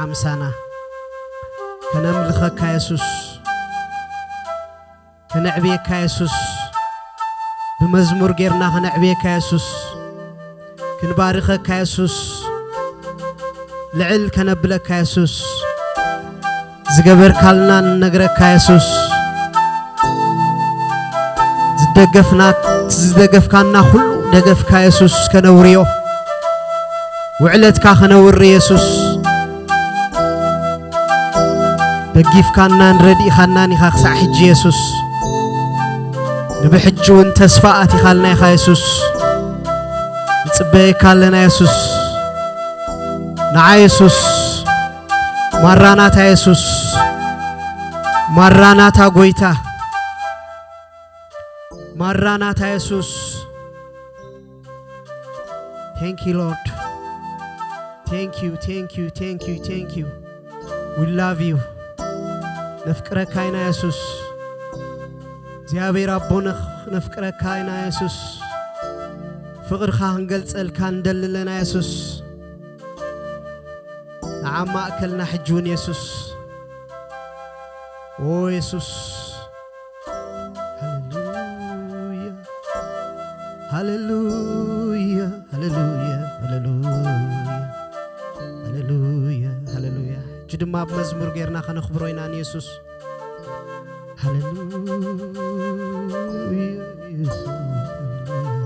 ዓምሳና። ከነምልኸካ የሱስ፣ ከነዕብየካ የሱስ፣ ብመዝሙር ጌርና ከነዕብየካ የሱስ፣ ክንባርኸካ የሱስ፣ ልዕል ከነብለካ የሱስ፣ ዝገበርካልና ንነግረካ የሱስ፣ ዝደገፍና፣ ዝደገፍካና ኩሉ ደገፍካ የሱስ ከነውርዮ፣ ውዕለትካ ከነውሪ የሱስ፣ ደጊፍካናን ረዲእኻናን ኢኻ ክሳዕ ሕጂ የሱስ፣ ንብሕጂ እውን ተስፋ ኣቲኻልና ኢኻ የሱስ፣ ንጽበየካ ኣለና የሱስ፣ ንዓ የሱስ፣ ማራናታ የሱስ፣ ማራናታ ጎይታ፣ ማራናታ የሱስ። Thank you Lord. Thank you, thank you, thank you, thank you. We love you. ነፍቅረካ ኢና የሱስ። እግዚኣብሔር ኣቦነ ነፍቅረካ ኢና የሱስ። ፍቕርኻ ክንገልጸልካ ንደሊ ኣለና የሱስ። ንዓ ማእከልና ሕጂ እውን የሱስ። ኦ የሱስ። ሃሌሉያ፣ ሃሌሉያ፣ ሃሌሉያ፣ ሃሌሉያ፣ ሃሌሉያ፣ ሃሌሉያ። ሕጂ ድማ ብመዝሙር ጌርና ከነኽብሮ ኢና ንየሱስ። ሃሌሉያ፣ የሱስ፣ ሃሌሉያ።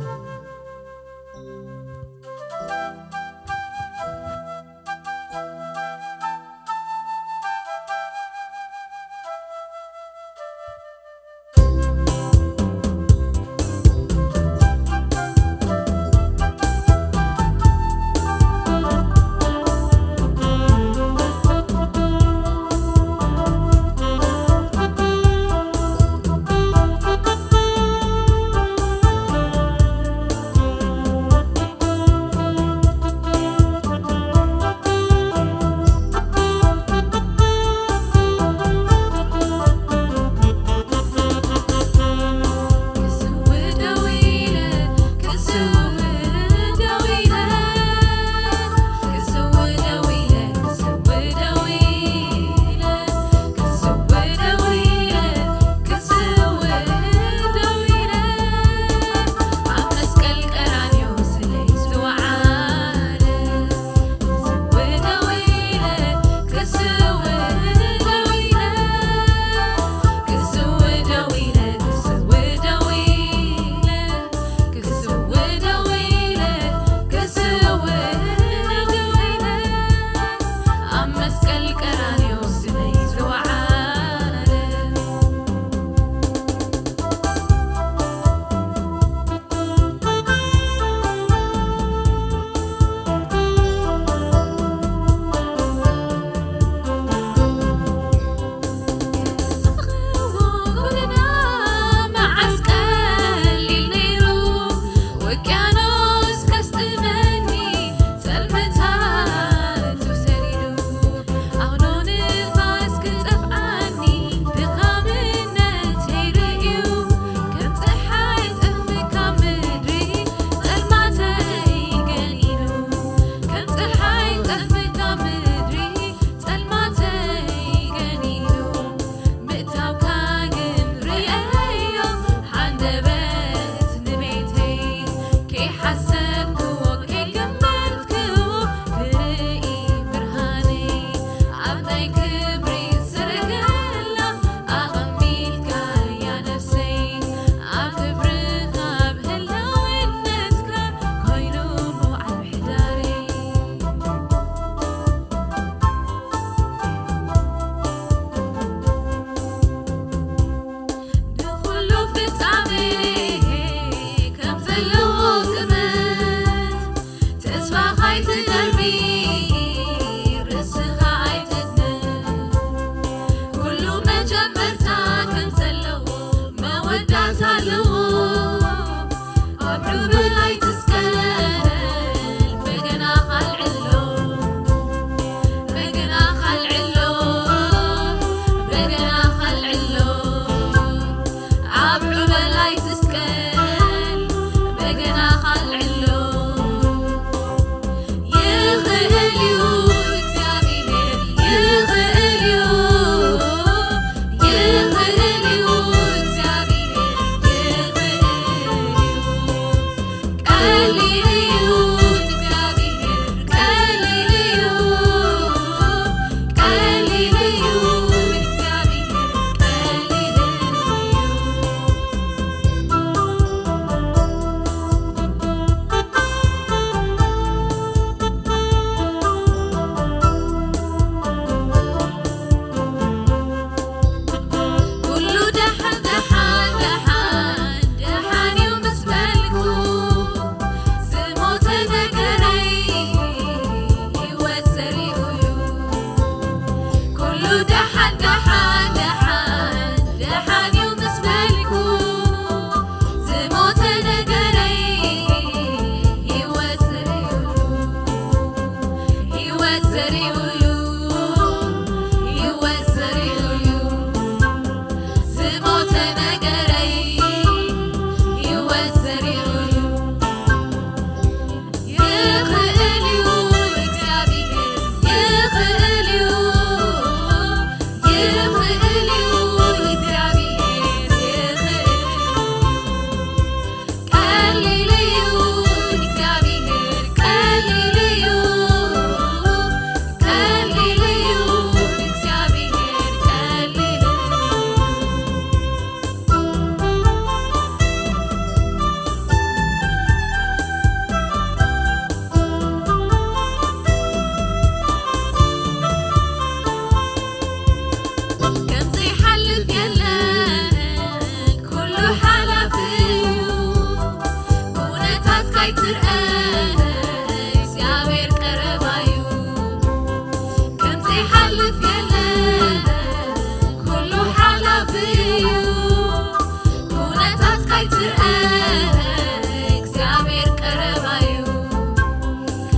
እግዚኣብሔር ቀረባዩ፣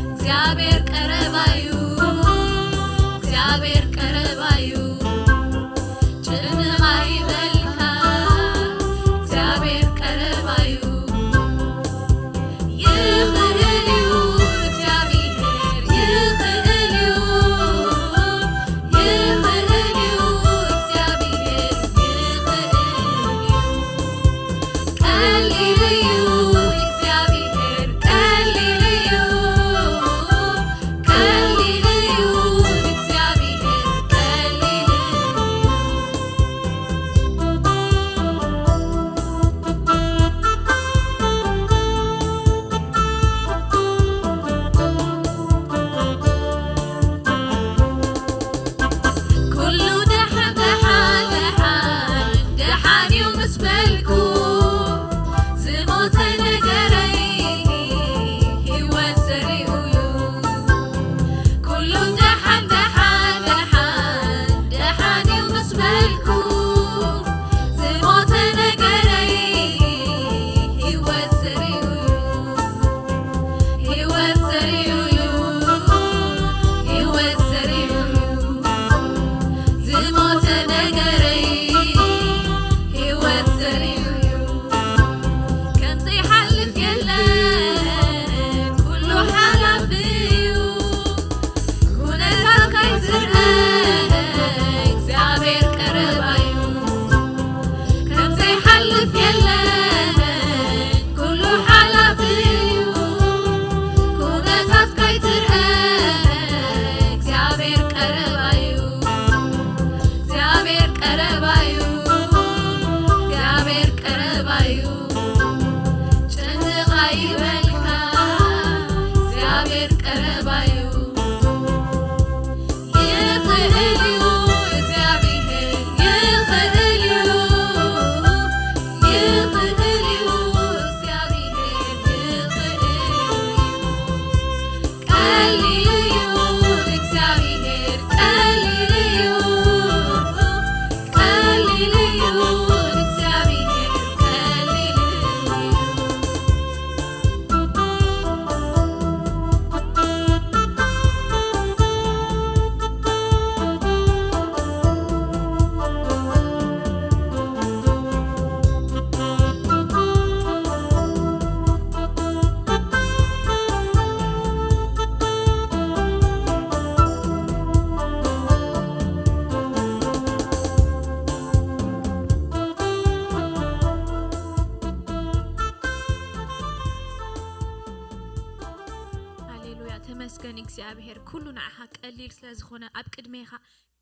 እግዚኣብሔር ቀረባዩ፣ እግዚኣብሔር ቀረባዩ። ጭንቕ ኣይበልካ፣ እግዚኣብሔር ቀረባዩ። ይኽእል እዩ እግዚኣብሔር፣ ይኽእል እዩ፣ ይኽእል እዩ እግዚኣብሔር፣ ይኽእል እዩ። ቀሊል እዩ እግዚኣብሔር፣ ቀሊል እዩ፣ ቀሊል እዩ እግዚኣብሔር፣ ቀሊል እዩ። ኩሉ ደሓን፣ ደሓን፣ ደሓን፣ ደሓን እዩ ምስ በልኩ፣ ዝሞተ ነገረይ ህይወት ዘሪኡ እዩ። ኩሉ ደሓን፣ ደሓን፣ ደሓን፣ ደሓን እዩ ምስ በልኩ፣ ዝሞተ ነገረይ ህይወት ዘሪኡ እዩ። ህይወት ዘሪኡ እዩ፣ ህይወት ዘሪኡ እዩ። ዝሞተ ነገረይ ህይወት ዘሪኡ እዩ። ከም ዘይሓልፍ የለን፣ ኩሉ ሓላፊ እዩ። ኩነታት ከይትርአ፣ እግዚኣብሔር ቀረባ እዩ። ከም ዘይሓልፍ የለን፣ ኩሉ ሓላፊ እዩ። ኩነታት ከይትርአ፣ እግዚኣብሔር ቀረባ እዩ። እግዚኣብሔር ቀረባ እዩ። እግዚኣብሔር ቀረባ እዩ። ጭንቕ ኣይበልካ፣ እግዚኣብሔር ቀረባ እዩ። ይኽእል እዩ እግዚኣብሔር፣ ይኽእል እዩ፣ ይኽእል እዩ እግዚኣብሔር፣ ይኽእል እዩ። ቀሊል እዩ እግዚኣብሔር፣ ቀሊል እዩ፣ ቀሊል እዩ እግዚኣብሔር፣ ቀሊል እዩ። ሃሌሉያ፣ ተመስገን እግዚኣብሔር፣ ኩሉ ንዓኻ ቀሊል ስለ ዝኾነ፣ ኣብ ቅድሜኻ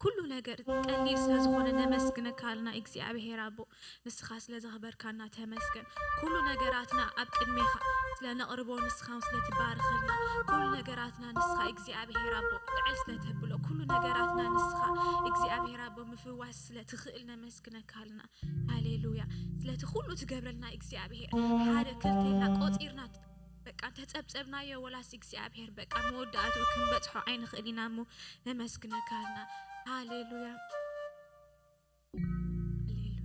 ኩሉ ነገር ቀሊል ስለ ዝኾነ ነመስግነካ ኣልና እግዚኣብሔር ኣቦ። ንስኻ ስለ ዘኽበርካና ተመስገን። ኩሉ ነገራትና ኣብ ቅድሜኻ ስለ ነቕርቦ፣ ንስኻ እውን ስለ ትባርኸልና፣ ኩሉ ነገራትና ንስኻ እግዚኣብሔር ኣቦ ልዕል ስለ ተብሎ፣ ኩሉ ነገራትና ንስኻ እግዚኣብሔር ኣቦ ምፍዋስ ስለ ትኽእል ነመስግነካ ኣልና። ሃሌሉያ። ስለቲ ኩሉ ትገብረልና እግዚኣብሔር ሓደ ክልተ ኢልና ቆጺርና በቃ እንተጸብጸብናዮ፣ ወላስ እግዚኣብሔር በቃ መወዳእትኡ ክንበጽሖ ኣይንኽእል ኢና እሞ ነመስግነካ ኣልና። ሃሌሉያ። ሃሌሉያ።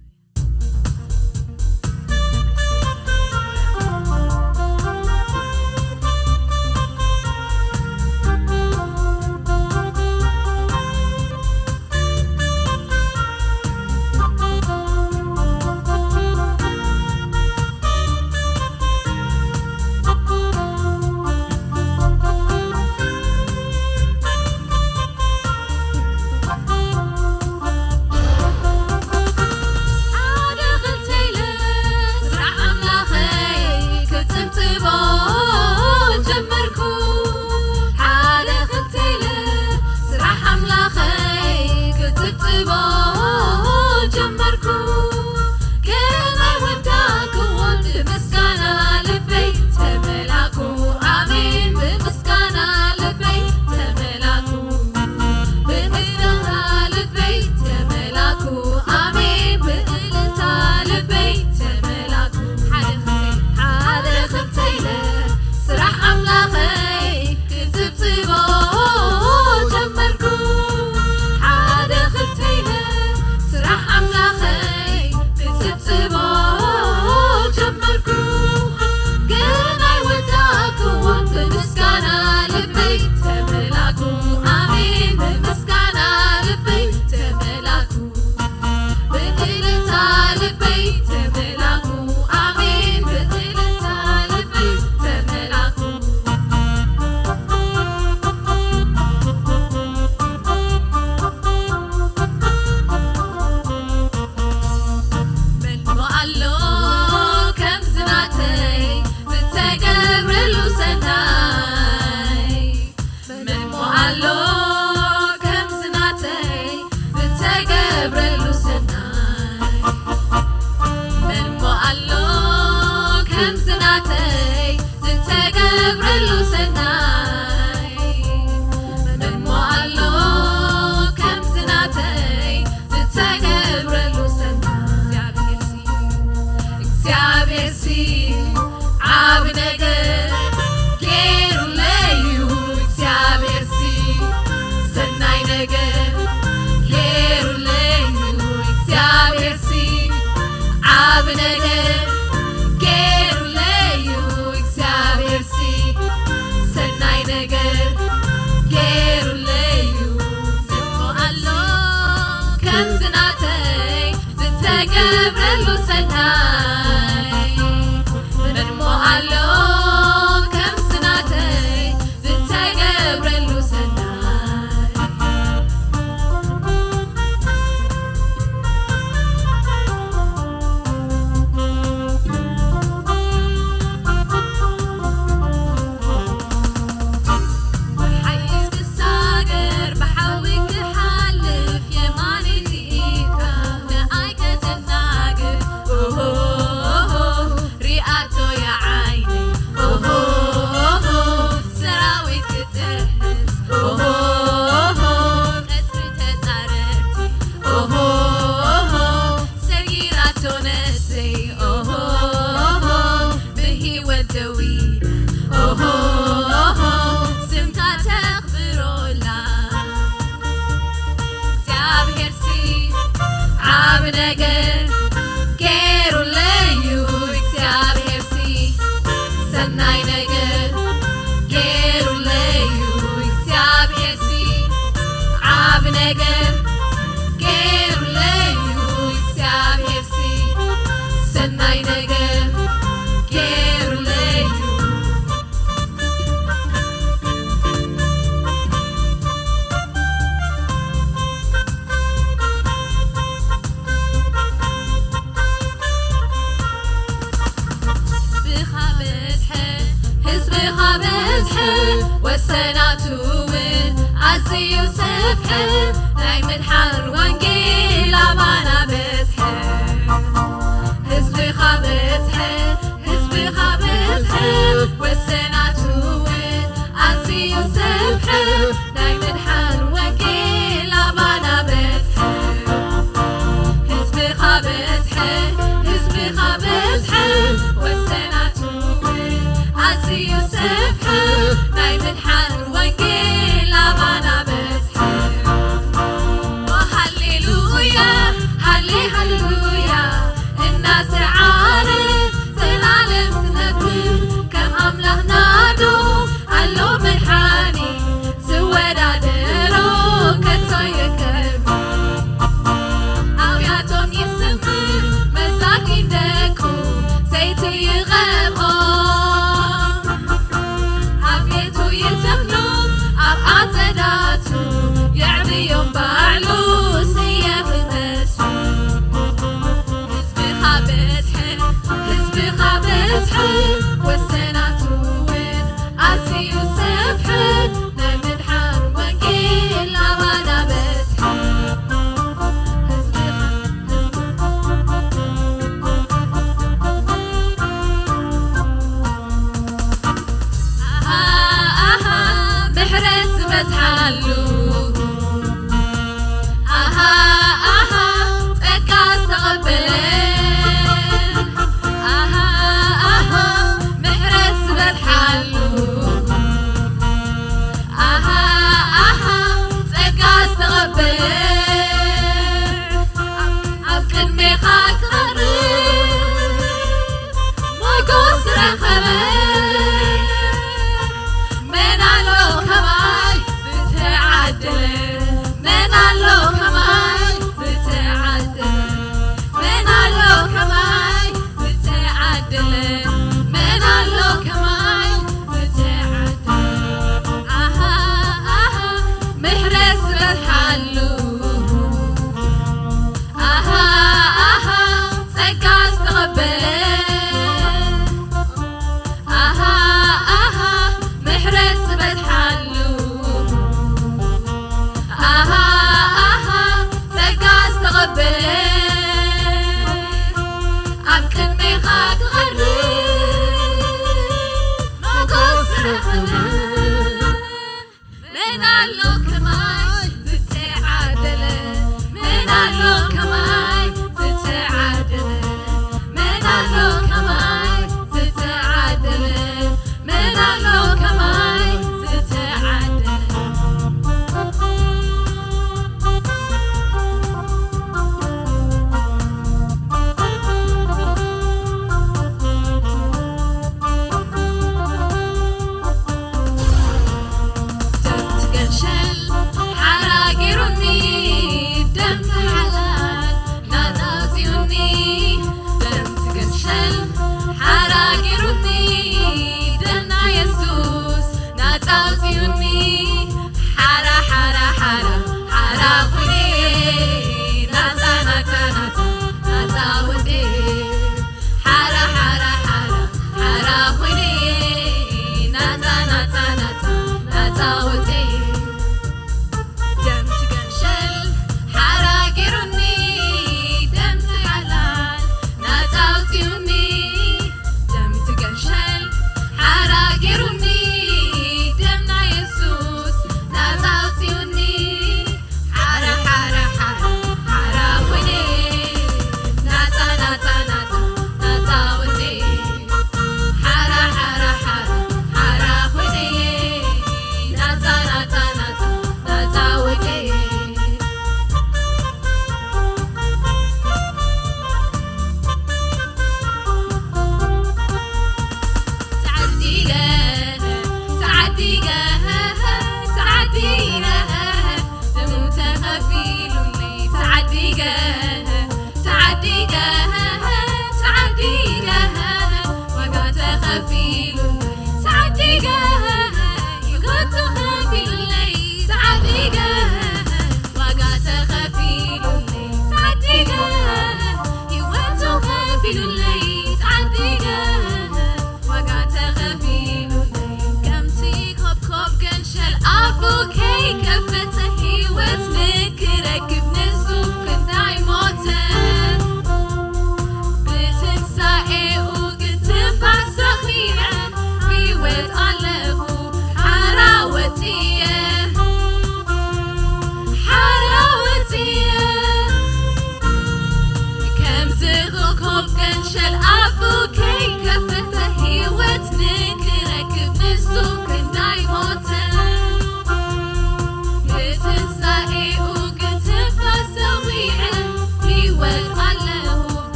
ገይሩለዩ እግዚኣብሔር ሲ ሰናይ ነገር ገይሩለዩ። ዝሞ ኣሎ ከምዚ ናተይ ዝተገብረሉ ሰናይ። ምንሞ ኣሎ ከምዚ ናተይ ዝተገብረሉ ሰናይ። ሓይሽ ክሳገር ብሓዊ ክሓልፍ የማነይቲ ኢድካ ንኣይ ከተናግር። ኦሆ ሪኣቶ እያ ዓይነይ። ኦሆ ሰራዊት ክጥሕስ። ኦሆ ቀጽሪ ተጻረርቲ። ኦሆ ሰጊራቶ ነፍሰይ። ኦሆ ብህይወት ደው ኢላ። ኦሆ ስምካ ተኽብሮላ። እግዚኣብሔር ሲ ዓብ ነገር ገይሩለዩ። እግዚኣብሔር ሲ ሰናይ ነገር ገይሩለዩ። እግዚኣብሔር ሲ ዓብ ነገር ገይሩለዩ። እግዚኣብሔር ሲ ሰናይ ነገር ገይሩለዩ። ህዝብኻ በዝሐ፣ ህዝብኻ በዝሐ፣ ወሰናቱ እውን ኣዝዩ ሰፍሐ። ናይ ምድሓን ወንጌል ኣባና በዝሐ። ህዝብኻ በዝሐ፣ ህዝብኻ በዝሐ፣ ወሰናቱ እውን ኣዝዩ ሰፍሐ። ናይ ምድሓን ወንጌል ኣባና በዝሐ። ህዝብኻ በዝሐ፣ ህዝብኻ በዝሐ፣ ወሰናቱ እውን ኣዝዩ ሰፍሐ። ናይ ምድሓን ወንጌል ኣባና በዝሐ። ሃሌሉያ፣ ሃሌ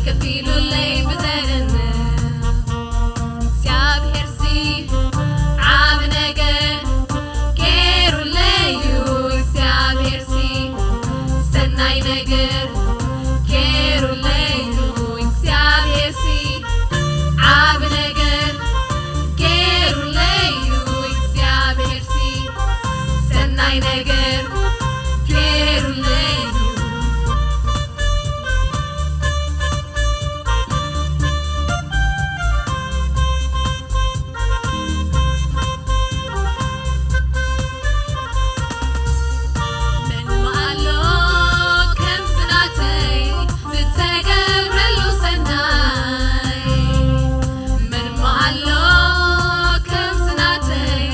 ከፊሉለይ ብዘደንቕ እግዚኣብሔርሲ ዓቢ ነገር ገይሩለይ እዩ። እግዚኣብሔርሲ ሰናይ ነገር ገይሩለይ እዩ። እግዚኣብሔርሲ ዓቢ ነገር ገይሩለይ እዩ። እግዚኣብሔርሲ ሰናይ ነገር ገይሩለይ እዩ። መን ኣሎ ከምዚ ናተይ ዝተገብረሉ ሰናይ? መን ኣሎ ከምዚ ናተይ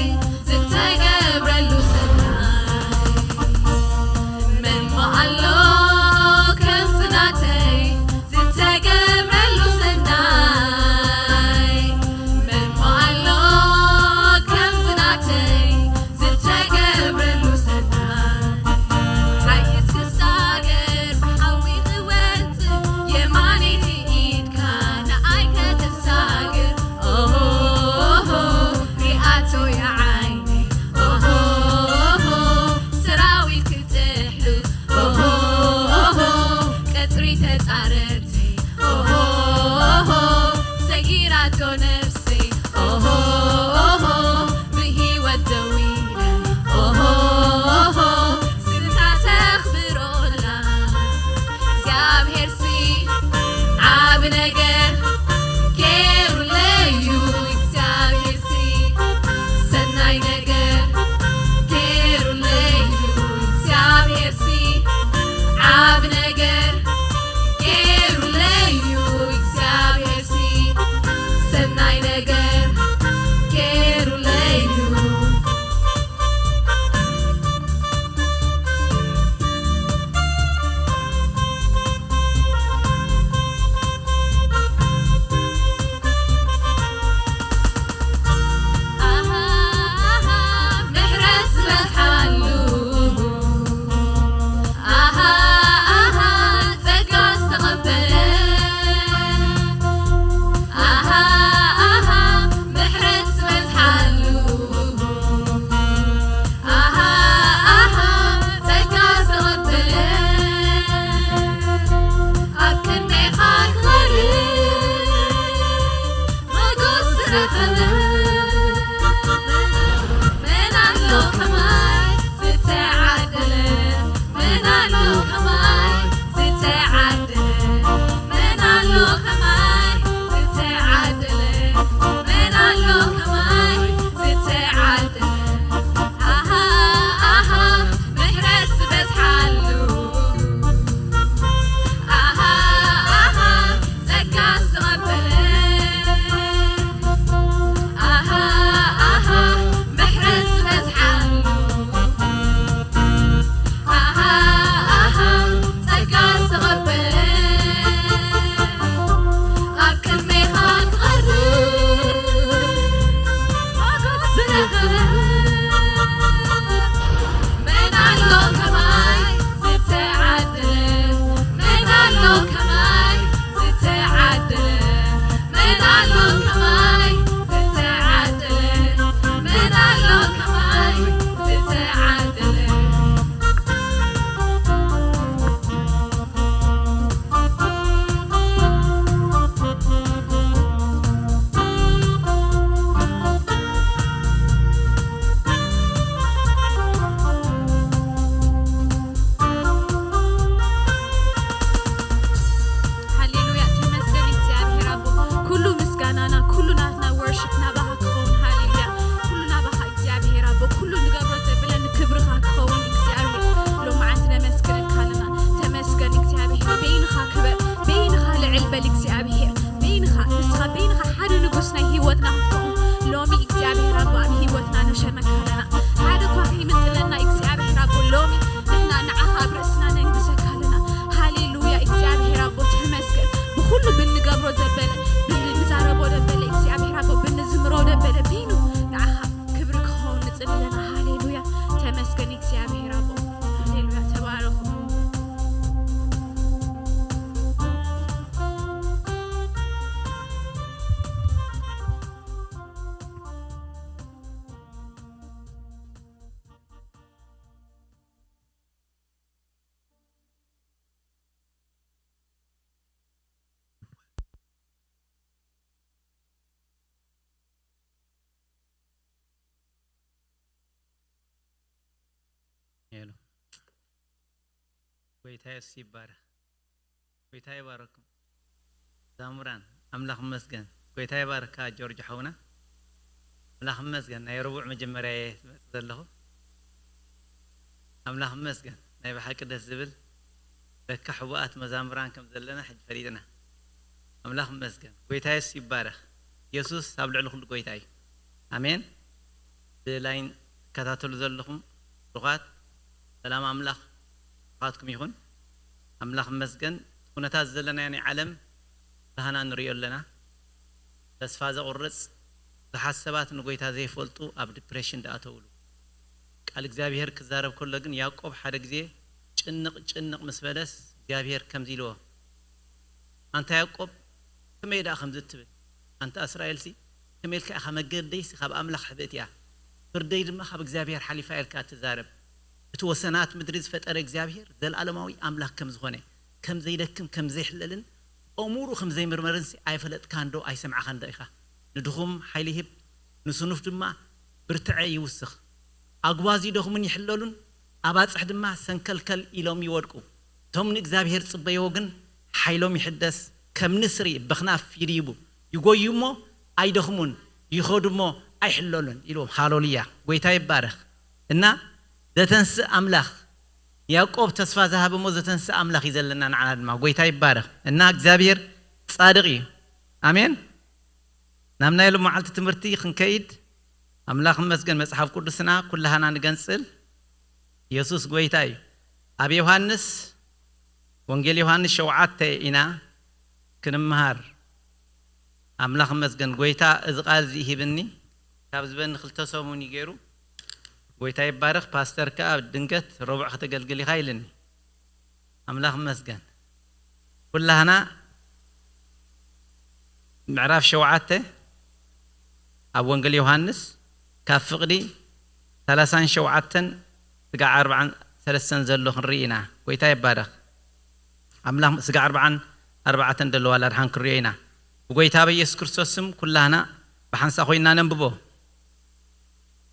ዝተገብረሉ ሰናይ? መን ኣሎ ከምዚ ናተይ ዝተገብረሉ ሰናይ? መን ኣሎ ከምዚ ናተይ ዝተገብረሉ ሰናይ? ሓይስ ክሳገር ብሓዊ ክወጽእ የማነይቲ ኢድካ ንኣይ ከተሳግር። ኦሆ ሪኣቶ ያ ዓይነይ። ኦሆ ሰራዊት ክጥሕሉ። ኦሆ ቀጽሪ ተጻረርተይ። ኦሆ ሰጊራቶ ነፍሰይ። ኦሆ ብህይወት ደው ኢለ። ኦሆ ስምካ ተኽብሮላ። እግዚኣብሔርሲ ዓቢ ነገር ገይሩለይ እዩ። እግዚኣብሔርሲ ሰናይ ነገር ገይሩለይ እዩ። እግዚኣብሔርሲ ዓቢ ነገር ገይሩለይ እዩ። እግዚኣብሔርሲ ሰናይ ነገር ገይሩለይ እዩ። ኣሃ፣ ኣሃ፣ ምሕረት ዝበዝሓሉ። ኣሃ፣ ኣሃ፣ ጸጋ ዝተቐበለ። ኣሃ፣ ኣሃ፣ ምሕረት ዝበዝሓሉ። ኣሃ፣ ኣሃ፣ ጸጋ ዝተቐበለ። ኣብ ቅድሜኻ ክቐርብ ሞገስ ዝረኸበ። መን ኣሎ ከማይ ዝተዓደለ? መን ኣሎ ከማይ ዝተዓደለ? መን ኣሎ ከማይ ዝተዓደለ? መን ኣሎ ከማይ ዝተዓደለ? ኣሃ፣ ኣሃ፣ ምሕረት ዝበዝሓሉ። ኣሃ፣ ኣሃ፣ ጸጋ ዝተቐበለ። ኣሃ፣ ኣሃ፣ ምሕረት ዝበዝሓሉ። ኣሃ፣ ኣሃ፣ ጸጋ ዝተቐበለ። ኣብ ቅድሜኻ ክቐርብ ሞገስ ዝረኸበ። መን ኣሎ ከማይ ዝተዓደለ? መን ኣሎ ከማይ ዝተዓደለ? መን ኣሎ ከማይ ዝተዓደለ? መን ኣሎ ከማይ ዝተዓደለ? ሃሌሉያ፣ ተመስገን እግዚኣብሔር ኣቦ። ኩሉ ምስጋናና፣ ኩሉ ናትና ወርሺፕ ናባኻ ክኸውን። ሃሌሉያ፣ ኩሉ ናባኻ እግዚኣብሔር ኣቦ። ኩሉ ንገብሮ ዘብለ ንክብርኻ ክኸውን እግዚኣብሔር። ሎማዓንቲ ነመስግነካ ኣለና። ተመስገን እግዚኣብሔር፣ በይንኻ ክበር፣ በይንኻ ልዕል በል እግዚኣብሔር። በይንኻ፣ ንስኻ በይንኻ ሓደ ንጉስ ናይ ህይወትና ክትከውን ሎሚ እግዚኣብሔር ኣቦ ኣብ ህይወትና ንሸመካ ኣለና። ሓደ እኳ ከይምጥለና እግዚኣብሔር ኣቦ ሎሚ ንሕና ንዓኻ ኣብ ርእስና ነንግሰካ ኣለና። ሃሌሉያ እግዚኣብሔር ኣቦ ተመስገን። ብኹሉ ብንገብሮ ዘበለ፣ ብንዛረቦ ደበለ እግዚኣብሔር ኣቦ ብንዝምሮ ደበለ በይኑ ንዓኻ ክብሪ ክኸውን ንጽሊ ኣለና። ሃሌሉያ ተመስገን እግዚኣብሔር ኣቦ። ሃሌሉያ ተባረኹ። ጎይታ የሱስ ይባረኽ። ጎይታ ይባረኩም። ዛሙራን ኣምላኽ ይመስገን። ጎይታ ይባርካ ጆርጆ ሓውና። ኣምላኽ ይመስገን። ናይ ረቡዕ መጀመርያ እየ ዝመጽእ ዘለኹ። ኣምላኽ ይመስገን። ናይ ብሓቂ ደስ ዝብል በካ ሕቡኣት መዛሙራን ከም ዘለና ሕጂ ፈሊጥና። ኣምላኽ ይመስገን። ጎይታ የሱስ ይባረኽ። የሱስ ኣብ ልዕሊ ኩሉ ጎይታ እዩ። ኣሜን። ብላይን ትከታተሉ ዘለኹም ብሩኻት፣ ሰላም ኣምላኽ ብሩኻትኩም ይኹን። ኣምላኽ ይመስገን። ኩነታት ዘለናዮ ናይ ዓለም ብርሃና ንሪኦ ኣለና። ተስፋ ዘቑርጽ፣ ብዙሓት ሰባት ንጎይታ ዘይፈልጡ ኣብ ዲፕሬሽን ዝኣተውሉ። ቃል እግዚኣብሔር ክዛረብ ከሎ ግን ያዕቆብ ሓደ ግዜ ጭንቕ ጭንቕ ምስ በለስ እግዚኣብሔር ከምዚ ኢልዎ፣ ኣንታ ያዕቆብ፣ ከመይ ደኣ ከምዚ እትብል? ኣንታ እስራኤልሲ፣ ከመይ ኢልካ ኢኻ መገደይሲ ካብ ኣምላኽ ሕብእቲ እያ፣ ፍርደይ ድማ ካብ እግዚኣብሔር ሓሊፋ ኢልካ እትዛረብ? እቲ ወሰናት ምድሪ ዝፈጠረ እግዚኣብሔር ዘለኣለማዊ ኣምላኽ ከም ዝኾነ፣ ከም ዘይደክም፣ ከም ዘይሕለልን፣ ኦሙሩ ከም ዘይምርመርንሲ ኣይፈለጥካን ዶ ኣይሰምዓኻን ዶ ኢኻ? ንድኹም ሓይሊ ይህብ፣ ንስኑፍ ድማ ብርትዐ ይውስኽ። ኣጉባዝ ይደኽሙን ይሕለሉን፣ ኣባጽሕ ድማ ሰንከልከል ኢሎም ይወድቁ። እቶም ንእግዚኣብሔር ጽበይዎ ግን ሓይሎም ይሕደስ፣ ከም ንስሪ ብኽናፍ ይድይቡ። ይጎዩ እሞ ኣይደኽሙን፣ ይኸዱ እሞ ኣይሕለሉን ኢልዎም። ሃሌሉያ! ጎይታ ይባረኽ። እና ዘተንስእ ኣምላኽ፣ ያዕቆብ ተስፋ ዝሃበ እሞ ዘተንስእ ኣምላኽ እዩ ዘለና ንዓና ድማ። ጎይታ ይባረኽ። እና እግዚኣብሔር ጻድቕ እዩ። ኣሜን። ናብ ናይ ሎማዓልቲ ትምህርቲ ክንከይድ ኣምላኽ ይመስገን። መጽሓፍ ቅዱስና ኩላህና ንገንጽል። የሱስ ጎይታ እዩ። ኣብ ዮሃንስ፣ ወንጌል ዮሃንስ ሸውዓተ ኢና ክንምሃር። ኣምላኽ ይመስገን። ጎይታ እዚ ቃል እዚ ሂብኒ፣ ካብ ዝበኒ ክልተ ሰሙን እዩ ገይሩ። ጎይታ ይባረኽ። ፓስተር ከኣ ድንገት ረቡዕ ከተገልግል ኢኻ ኢልኒ። ኣምላኽ ይመስገን። ኩላህና ምዕራፍ ሸውዓተ ኣብ ወንጌል ዮሃንስ ካብ ፍቕዲ ሰላሳን ሸውዓተን ስጋዕ ኣርባዓን ሰለስተን ዘሎ ክንርኢ ኢና። ጎይታ ይባረኽ። ኣምላኽ ስጋዕ ኣርባዓን ኣርባዕተን ዘለዋ ኣድሓን ክንሪኦ ኢና። ብጎይታ በኢየሱስ ክርስቶስ ስም ኩላህና ብሓንሳ ኮይንና ነንብቦ።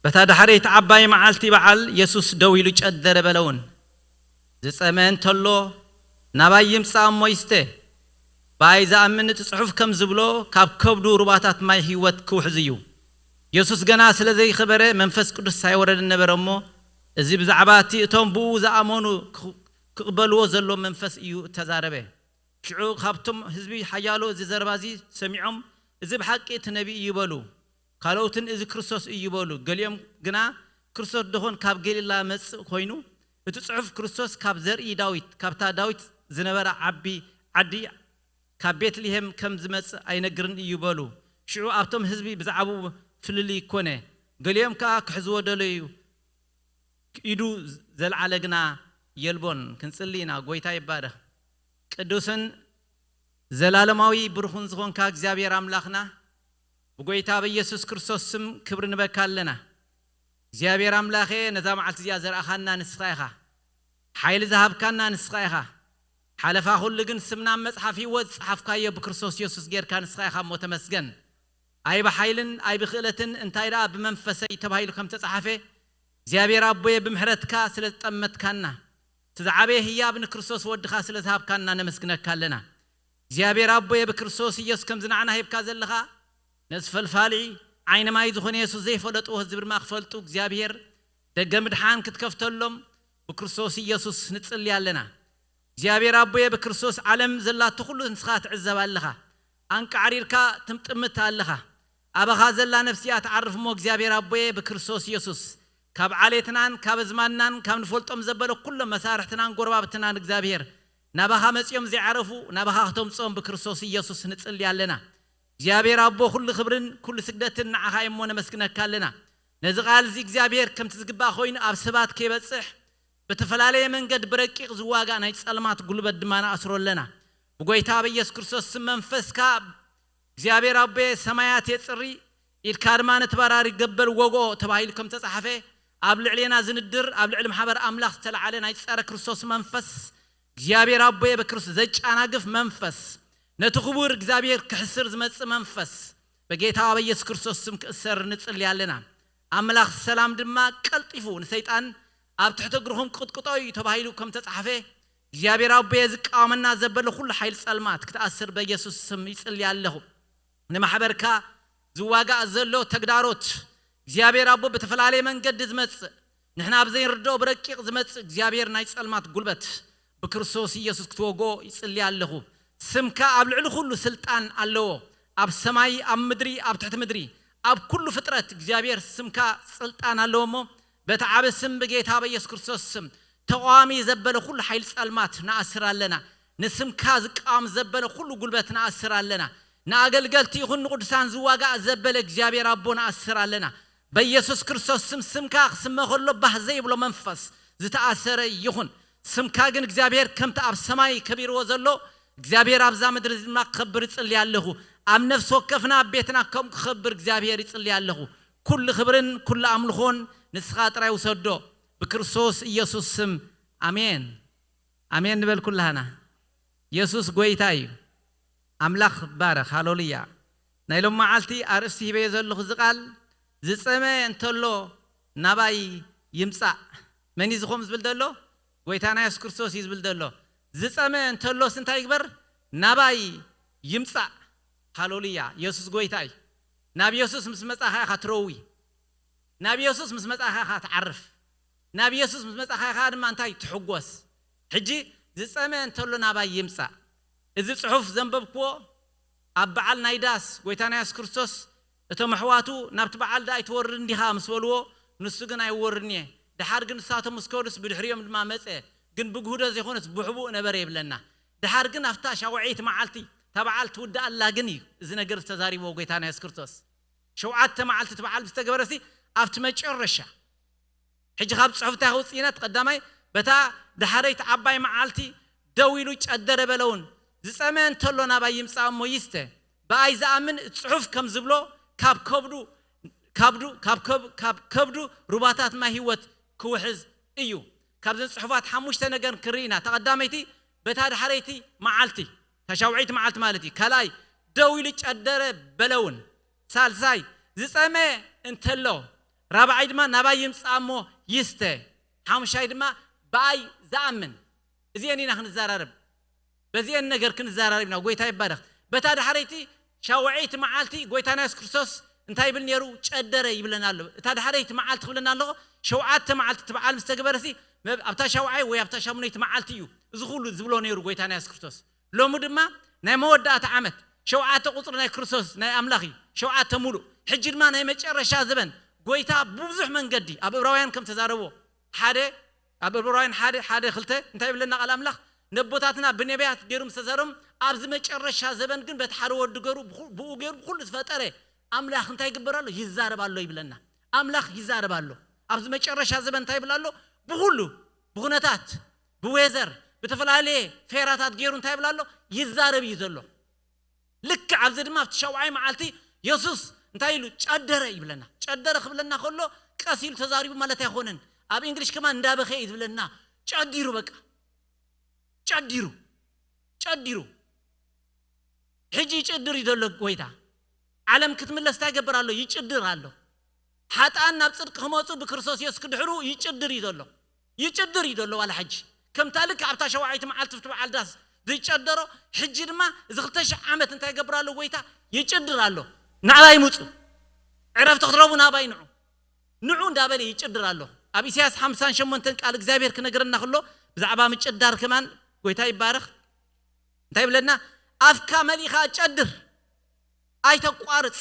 በታ ዳሕረይቲ ዓባይ መዓልቲ በዓል የሱስ ደው ኢሉ ጨደረ በለ እውን። ዝጸመ እንተሎ ናባይ ይምጻእ እሞ ይስተ። ብኣይ ዝኣምን እቲ ጽሑፍ ከም ዝብሎ ካብ ከብዱ ሩባታት ማይ ህይወት ክውሕዝ እዩ። የሱስ ገና ስለ ዘይኸበረ መንፈስ ቅዱስ ኣይወረደን ነበረ እሞ፣ እዚ ብዛዕባ እቲ እቶም ብኡ ዝኣመኑ ክቕ-፣ ክቕበልዎ ዘሎ መንፈስ እዩ እተዛረበ። ሽዑ ካብቶም ህዝቢ ሓያሎ እዚ ዘረባ እዚ ሰሚዖም፣ እዚ ብሓቂ እቲ ነቢይ እዩ በሉ። ካልኦትን እዚ ክርስቶስ እዩ በሉ። ገሊኦም ግና ክርስቶስ ደኾን ካብ ገሊላ መጽእ ኮይኑ፣ እቲ ጽሑፍ ክርስቶስ ካብ ዘርኢ ዳዊት፣ ካብታ ዳዊት ዝነበራ ዓቢ ዓዲ ካብ ቤትልሄም ከም ዝመጽእ ኣይነግርን እዩ በሉ። ሽዑ ኣብቶም ህዝቢ ብዛዕባኡ ፍልልይ ኮነ። ገሊኦም ከኣ ክሕዝዎ ደለዩ፣ ኢዱ ዘልዓለ ግና የልቦን። ክንጽሊ ኢና። ጎይታ ይባረኽ። ቅዱስን ዘላለማዊ ብሩኽን ዝኾንካ እግዚኣብሔር ኣምላኽና፣ ብጎይታ በኢየሱስ ክርስቶስ ስም ክብሪ ንበካ ኣለና። እግዚኣብሔር ኣምላኸ፣ ነዛ መዓልቲ እዚኣ ዘርኣኻና ንስኻ ኢኻ። ሓይሊ ዝሃብካና ንስኻ ኢኻ። ሓለፋ ኩሉ ግን ስምና ኣብ መጽሓፍ ህይወት ዝጸሓፍካዮ ብክርስቶስ የሱስ ጌርካ ንስኻ ኢኻ እሞ ተመስገን። ኣይ ብሓይልን ኣይ ብክእለትን እንታይ ደኣ ብመንፈሰይ ተባሂሉ ከም ተጻሓፈ፣ እግዚኣብሔር ኣቦየ ብምሕረትካ ስለ ዝጠመትካና፣ እቲ ዝዓበየ ህያብ ንክርስቶስ ወድኻ ስለ ዝሃብካና ነመስግነካ ኣለና። እግዚኣብሔር ኣቦየ ብክርስቶስ ኢየሱስ ከምዚ ንዓና ሂብካ ዘለኻ፣ ነዚ ፈልፋሊ ዓይኒ ማይ ዝኾነ የሱስ ዘይፈለጥዎ ህዝቢ ድማ ክፈልጡ እግዚኣብሔር ደገ ምድሓን ክትከፍተሎም ብክርስቶስ ኢየሱስ ንጽሊ ኣለና። እግዚኣብሔር ኣቦየ ብክርስቶስ ዓለም ዘላቶ ኩሉ ንስኻ ትዕዘብ ኣለኻ። ኣንቃዕሪርካ ትምጥምት ኣለኻ። ኣባኻ ዘላ ነፍሲ እያ ትዓርፍ እሞ እግዚኣብሔር ኣቦየ ብክርስቶስ ኢየሱስ ካብ ዓሌትናን ካብ ኣዝማድናን ካብ ንፈልጦም ዘበለ ኩሎም መሳርሕትናን ጎረባብትናን እግዚኣብሔር ናባኻ መጺኦም ዘይዓረፉ ናባኻ ክተምጽኦም ብክርስቶስ ኢየሱስ ንጽሊ ኣለና። እግዚኣብሔር ኣቦ ኩሉ ክብርን ኩሉ ስግደትን ንዓኻ እሞ ነመስግነካ ኣለና። ነዚ ቃል እዚ እግዚኣብሔር ከምቲ ዝግባእ ኮይኑ ኣብ ሰባት ከይበጽሕ ብተፈላለየ መንገድ ብረቂቕ ዝዋጋእ ናይ ጸልማት ጉልበት ድማ ንኣስሮ ኣለና። ብጎይታ በኢየሱስ ክርስቶስ ስም መንፈስካ እግዚኣብሔር ኣቦየ ሰማያት የጽሪ፣ ኢድካ ድማ ነቲ በራሪ ገበል ወግኦ ተባሂሉ ከም ተጻሕፈ፣ ኣብ ልዕሌና ዝንድር፣ ኣብ ልዕሊ ማሕበር ኣምላኽ ዝተላዕለ ናይ ጸረ ክርስቶስ መንፈስ፣ እግዚኣብሔር ኣቦየ በክርስቶስ ዘጫናግፍ መንፈስ፣ ነቲ ክቡር እግዚኣብሔር ክሕስር ዝመጽእ መንፈስ፣ በጌታ በኢየሱስ ክርስቶስ ስም ክእሰር ንጽሊ ኣለና። ኣምላኽ ሰላም ድማ ቀልጢፉ ንሰይጣን ኣብ ትሕቲ እግርኹም ቅጥቅጦ እዩ ተባሂሉ ከም ተጻሕፈ፣ እግዚኣብሔር ኣቦየ ዝቃወመና ዘበለ ኩሉ ሓይል ጸልማት ክትኣስር በኢየሱስ ስም ይጽሊ ኣለኹ። ንማሕበርካ ዝዋጋእ ዘሎ ተግዳሮት እግዚኣብሔር ኣቦ ብተፈላለየ መንገዲ ዝመጽእ ንሕና ኣብ ዘይንርድኦ ብረቂቕ ዝመጽእ እግዚኣብሔር ናይ ጸልማት ጉልበት ብክርስቶስ ኢየሱስ ክትወጎ ይጽሊ ኣለኹ። ስምካ ኣብ ልዕሊ ኩሉ ስልጣን ኣለዎ። ኣብ ሰማይ ኣብ ምድሪ ኣብ ትሕቲ ምድሪ ኣብ ኩሉ ፍጥረት እግዚኣብሔር ስምካ ስልጣን ኣለዎ እሞ በቲ ዓቢ ስም ብጌታ በኢየሱስ ክርስቶስ ስም ተቓዋሚ ዘበለ ኩሉ ሓይል ጸልማት ንኣስር ኣለና። ንስምካ ዝቃወም ዘበለ ኩሉ ጉልበት ንኣስር ኣለና። ንኣገልገልቲ ይኹን ንቕዱሳን ዝዋጋእ ዘበለ እግዚኣብሔር ኣቦ ንኣስር ኣለና። በኢየሱስ ክርስቶስ ስም ስምካ ክስመ ከሎ ባህ ዘይብሎ መንፈስ ዝተኣሰረ ይኹን። ስምካ ግን እግዚኣብሔር ከምቲ ኣብ ሰማይ ከቢርዎ ዘሎ እግዚኣብሔር ኣብዛ ምድሪ ድማ ክኸብር እጽሊ ኣለኹ። ኣብ ነፍሲ ወከፍና ኣብ ቤትና ከም ክኸብር እግዚኣብሔር ይጽሊ ኣለኹ። ኩሉ ክብርን ኩሉ ኣምልኾን ንስኻ ጥራይ ውሰዶ። ብክርስቶስ ኢየሱስ ስም ኣሜን። ኣሜን ንበል ኩላህና። የሱስ ጎይታ እዩ። ኣምላኽ ባረኽ። ሃሌሉያ። ናይ ሎም መዓልቲ ኣርእስቲ ሂበዮ ዘለኹ እዚ ቃል ዝጸመ እንተሎ ናባይ ይምጻእ። መን እዩ ዝኾም ዝብል ዘሎ? ጎይታና የሱስ ክርስቶስ እዩ ዝብል ዘሎ። ዝጸመ እንተሎስ እንታይ ይግበር? ናባይ ይምጻእ። ሃሌሉያ። የሱስ ጎይታ እዩ። ናብ የሱስ ምስ መጻኻ ኢኻ ትረዊ። ናብ የሱስ ምስ መጻኻ ኢኻ ትዓርፍ። ናብ የሱስ ምስ መጻኻ ኢኻ ድማ እንታይ ትሕጎስ። ሕጂ ዝጸመ እንተሎ ናባይ ይምጻእ። እዚ ጽሑፍ ዘንበብክዎ ኣብ በዓል ናይ ዳስ ጎይታና የሱስ ክርስቶስ እቶም ኣሕዋቱ ናብቲ በዓል ደኣ ኣይትወርድን ዲኻ ምስ በልዎ ንሱ ግን ኣይወርድን እየ። ደሓር ግን ንሳቶም ምስ ከዱስ ብድሕሪኦም ድማ መጸ። ግን ብግህዶ ዘይኮነስ ብሕቡእ ነበረ ይብለና። ደሓር ግን ኣብታ ሻውዐይቲ መዓልቲ እታ በዓል ትውዳእ ኣላ ግን እዩ እዚ ነገር ዝተዛሪብዎ ጎይታና የሱስ ክርስቶስ። ሸውዓተ መዓልቲ እቲ በዓል ዝተገበረሲ ኣብቲ መጨረሻ ሕጂ ካብ ጽሑፍ እንታይ ከውጽእ ኢና? እቲ ቀዳማይ በታ ዳሕረይቲ ዓባይ መዓልቲ ደው ኢሉ ጨደረ በለውን። ዝጸመ እንተሎ ናባይ ይምጻእ እሞ ይስተ። ብኣይ ዝኣምን ጽሑፍ ከም ዝብሎ ካብ ከብዱ ካብዱ ካብ ከብ ካብ ከብዱ ሩባታት ማይ ህይወት ክውሕዝ እዩ። ካብዘን ጽሑፋት ሓሙሽተ ነገር ክርኢ ኢና። ተቐዳመይቲ በታ ዳሕረይቲ መዓልቲ ታሻውዒት መዓልቲ ማለት እዩ። ካልኣይ ደው ኢሉ ጨደረ በለውን። ሳልሳይ ዝጸመ እንተሎ ራብዓይ ድማ ናባይ ይምጻእ እሞ ይስተ። ሓሙሻይ ድማ ብኣይ ዝኣምን። እዚአን ኢና ክንዘራረብ። በዚአን ነገር ክንዘራረብ ኢና። ጎይታ ይባረኽ። በታ ዳሕረይቲ ሻውዐይቲ መዓልቲ ጎይታና የሱስ ክርስቶስ እንታይ ይብል ነይሩ? ጨደረ ይብለና ኣሎ። እታ ዳሕረይቲ መዓልቲ ክብለና ኣለኹ ሸውዓተ መዓልቲ እቲ በዓል ምስ ተገበረሲ መብ- ኣብታ ሻውዓይ ወይ ኣብታ ሻሙነይቲ መዓልቲ እዩ እዚ ኩሉ ዝብሎ ነይሩ ጎይታና የሱስ ክርስቶስ። ሎሚ ድማ ናይ መወዳእታ ዓመት ሸውዓተ ቁፅሪ ናይ ክርስቶስ ናይ ኣምላኽ እዩ። ሸውዓተ ሙሉእ። ሕጂ ድማ ናይ መጨረሻ ዘበን ጎይታ ብብዙሕ መንገዲ ኣብ እብራውያን ከም ተዛረቦ ሓደ ኣብ እብራውያን ሓደ ሓደ ክልተ እንታይ ይብለና ቃል ኣምላኽ? ነቦታትና ብነቢያት ገይሩ ምስ ተዛረቦም ኣብዚ መጨረሻ ዘበን ግን በቲ ሓደ ወዲ ገሩ ብኡ ገይሩ ብኩሉ ዝፈጠረ ኣምላኽ እንታይ ይግበር ኣሎ? ይዛረብ ኣሎ ይብለና። ኣምላኽ ይዛረብ ኣሎ። ኣብዚ መጨረሻ ዘበን እንታይ ይብል ኣሎ? ብኩሉ ብኩነታት ብዌዘር ብተፈላለየ ፌራታት ገይሩ እንታይ ይብል ኣሎ? ይዛረብ እዩ ዘሎ። ልክዕ ኣብዚ ድማ ኣብቲ ሸውዓይ መዓልቲ የሱስ እንታይ ኢሉ ጨደረ ይብለና። ጨደረ ክብለና ከሎ ቀስ ኢሉ ተዛሪቡ ማለት ኣይኮነን። ኣብ እንግሊሽ ከማን እንዳበኸ እዩ ዝብለና። ጨዲሩ በቃ ጨዲሩ ጨዲሩ ሕጂ ይጭድር እዩ ዘሎ ጎይታ። ዓለም ክትምለስ እንታይ ይገብር ኣሎ? ይጭድር ኣሎ። ሓጥኣን ናብ ጽድቂ ክመጹ ብክርስቶስ የሱስ ክድሕሩ ይጭድር እዩ ዘሎ። ይጭድር እዩ ዘሎ ዋላ ሕጂ። ከምታ ልክዕ ኣብታ ሸውዓይቲ መዓልቲ ፍቲ በዓል ዳስ ዝጨደሮ ሕጂ ድማ እዚ ክልተ ሽሕ ዓመት እንታይ ይገብር ኣሎ ጎይታ? ይጭድር ኣሎ። ናባይ ምጹ። ዕረፍቲ ክትረቡ ናባይ ንዑ። ንዑ እንዳበለ ይጭድር ኣሎ። ኣብ ኢሳያስ ሓምሳን ሸሞንተን ቃል እግዚኣብሔር ክነግረና ከሎ ብዛዕባ ምጭዳር ከማን ጎይታ ይባረኽ። እንታይ ይብለና? ኣፍካ መሊኻ ጨድር ኣይተቋርጽ።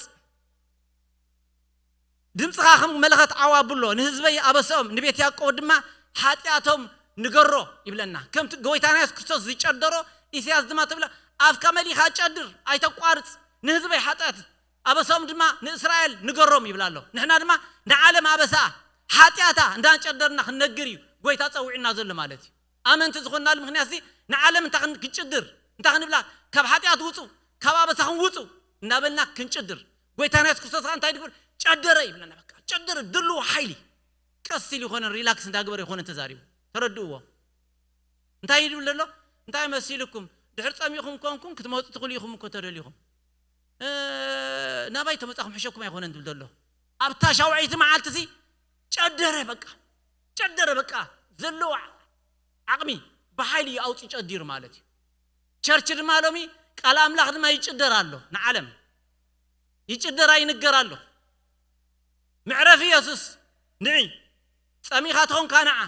ድምፅኻ ከም መለኸት ዓው ኣብሎ። ንህዝበይ ኣበስኦም ንቤት ያዕቆብ ድማ ሓጢኣቶም ንገሮ ይብለና። ከምቲ ጎይታና የሱስ ክርስቶስ ዝጨደሮ ኢሳያስ ድማ ትብለ ኣፍካ መሊኻ ጨድር ኣይተቋርጽ። ንህዝበይ ሓጢኣት ኣበስኦም ድማ ንእስራኤል ንገሮም ይብላ ኣሎ። ንሕና ድማ ንዓለም ኣበስኣ ሓጢኣታ እንዳጨደርና ክንነግር እዩ ጎይታ ጸዊዕና ዘሎ ማለት እዩ። ኣመንቲ ዝኾንናሉ ምኽንያት እዚ ንዓለም እንታይ ክን- ክንጭድር እንታይ ክንብላ ካብ ሓጢኣት ውፁ ካብ ኣበሳኹም ውፁ እናበልና ክንጭድር ጎይታና የሱስ ክርስቶስ ከዓ እንታይ ድግበር ጨደረ ይብለና። በቃ ጨደረ ድልዎ ሓይሊ ቀስ ኢሉ ይኮነን ሪላክስ እንዳገበረ ይኮነን ተዛሪቡ ተረድእዎ። እንታይ ይብል ዘሎ እንታይ መሲልኩም ድሕር ፀሚኹም ኮንኩም ክትመፁ ትኽእሉ ኢኹም እኮ ተደሊኹም እ፣ ናባይ ተመፃኹም ሕሸኩም ኣይኮነን ትብል ዘሎ ኣብታ ሻውዐይቲ መዓልቲ ሲ ጨደረ በቃ ጨደረ በቃ ዘለዎ ዓቕሚ ብሓይሊ እዩ ኣውፂ ጨዲሩ ማለት እዩ። ቸርች ድማ ሎሚ ቃል ኣምላኽ ድማ ይጭደር ኣሎ ንዓለም፣ ይጭደር ኣይንገር ኣሎ። ምዕረፊ የሱስ ንዒ፣ ጸሚኻ ተኾንካ ንዓ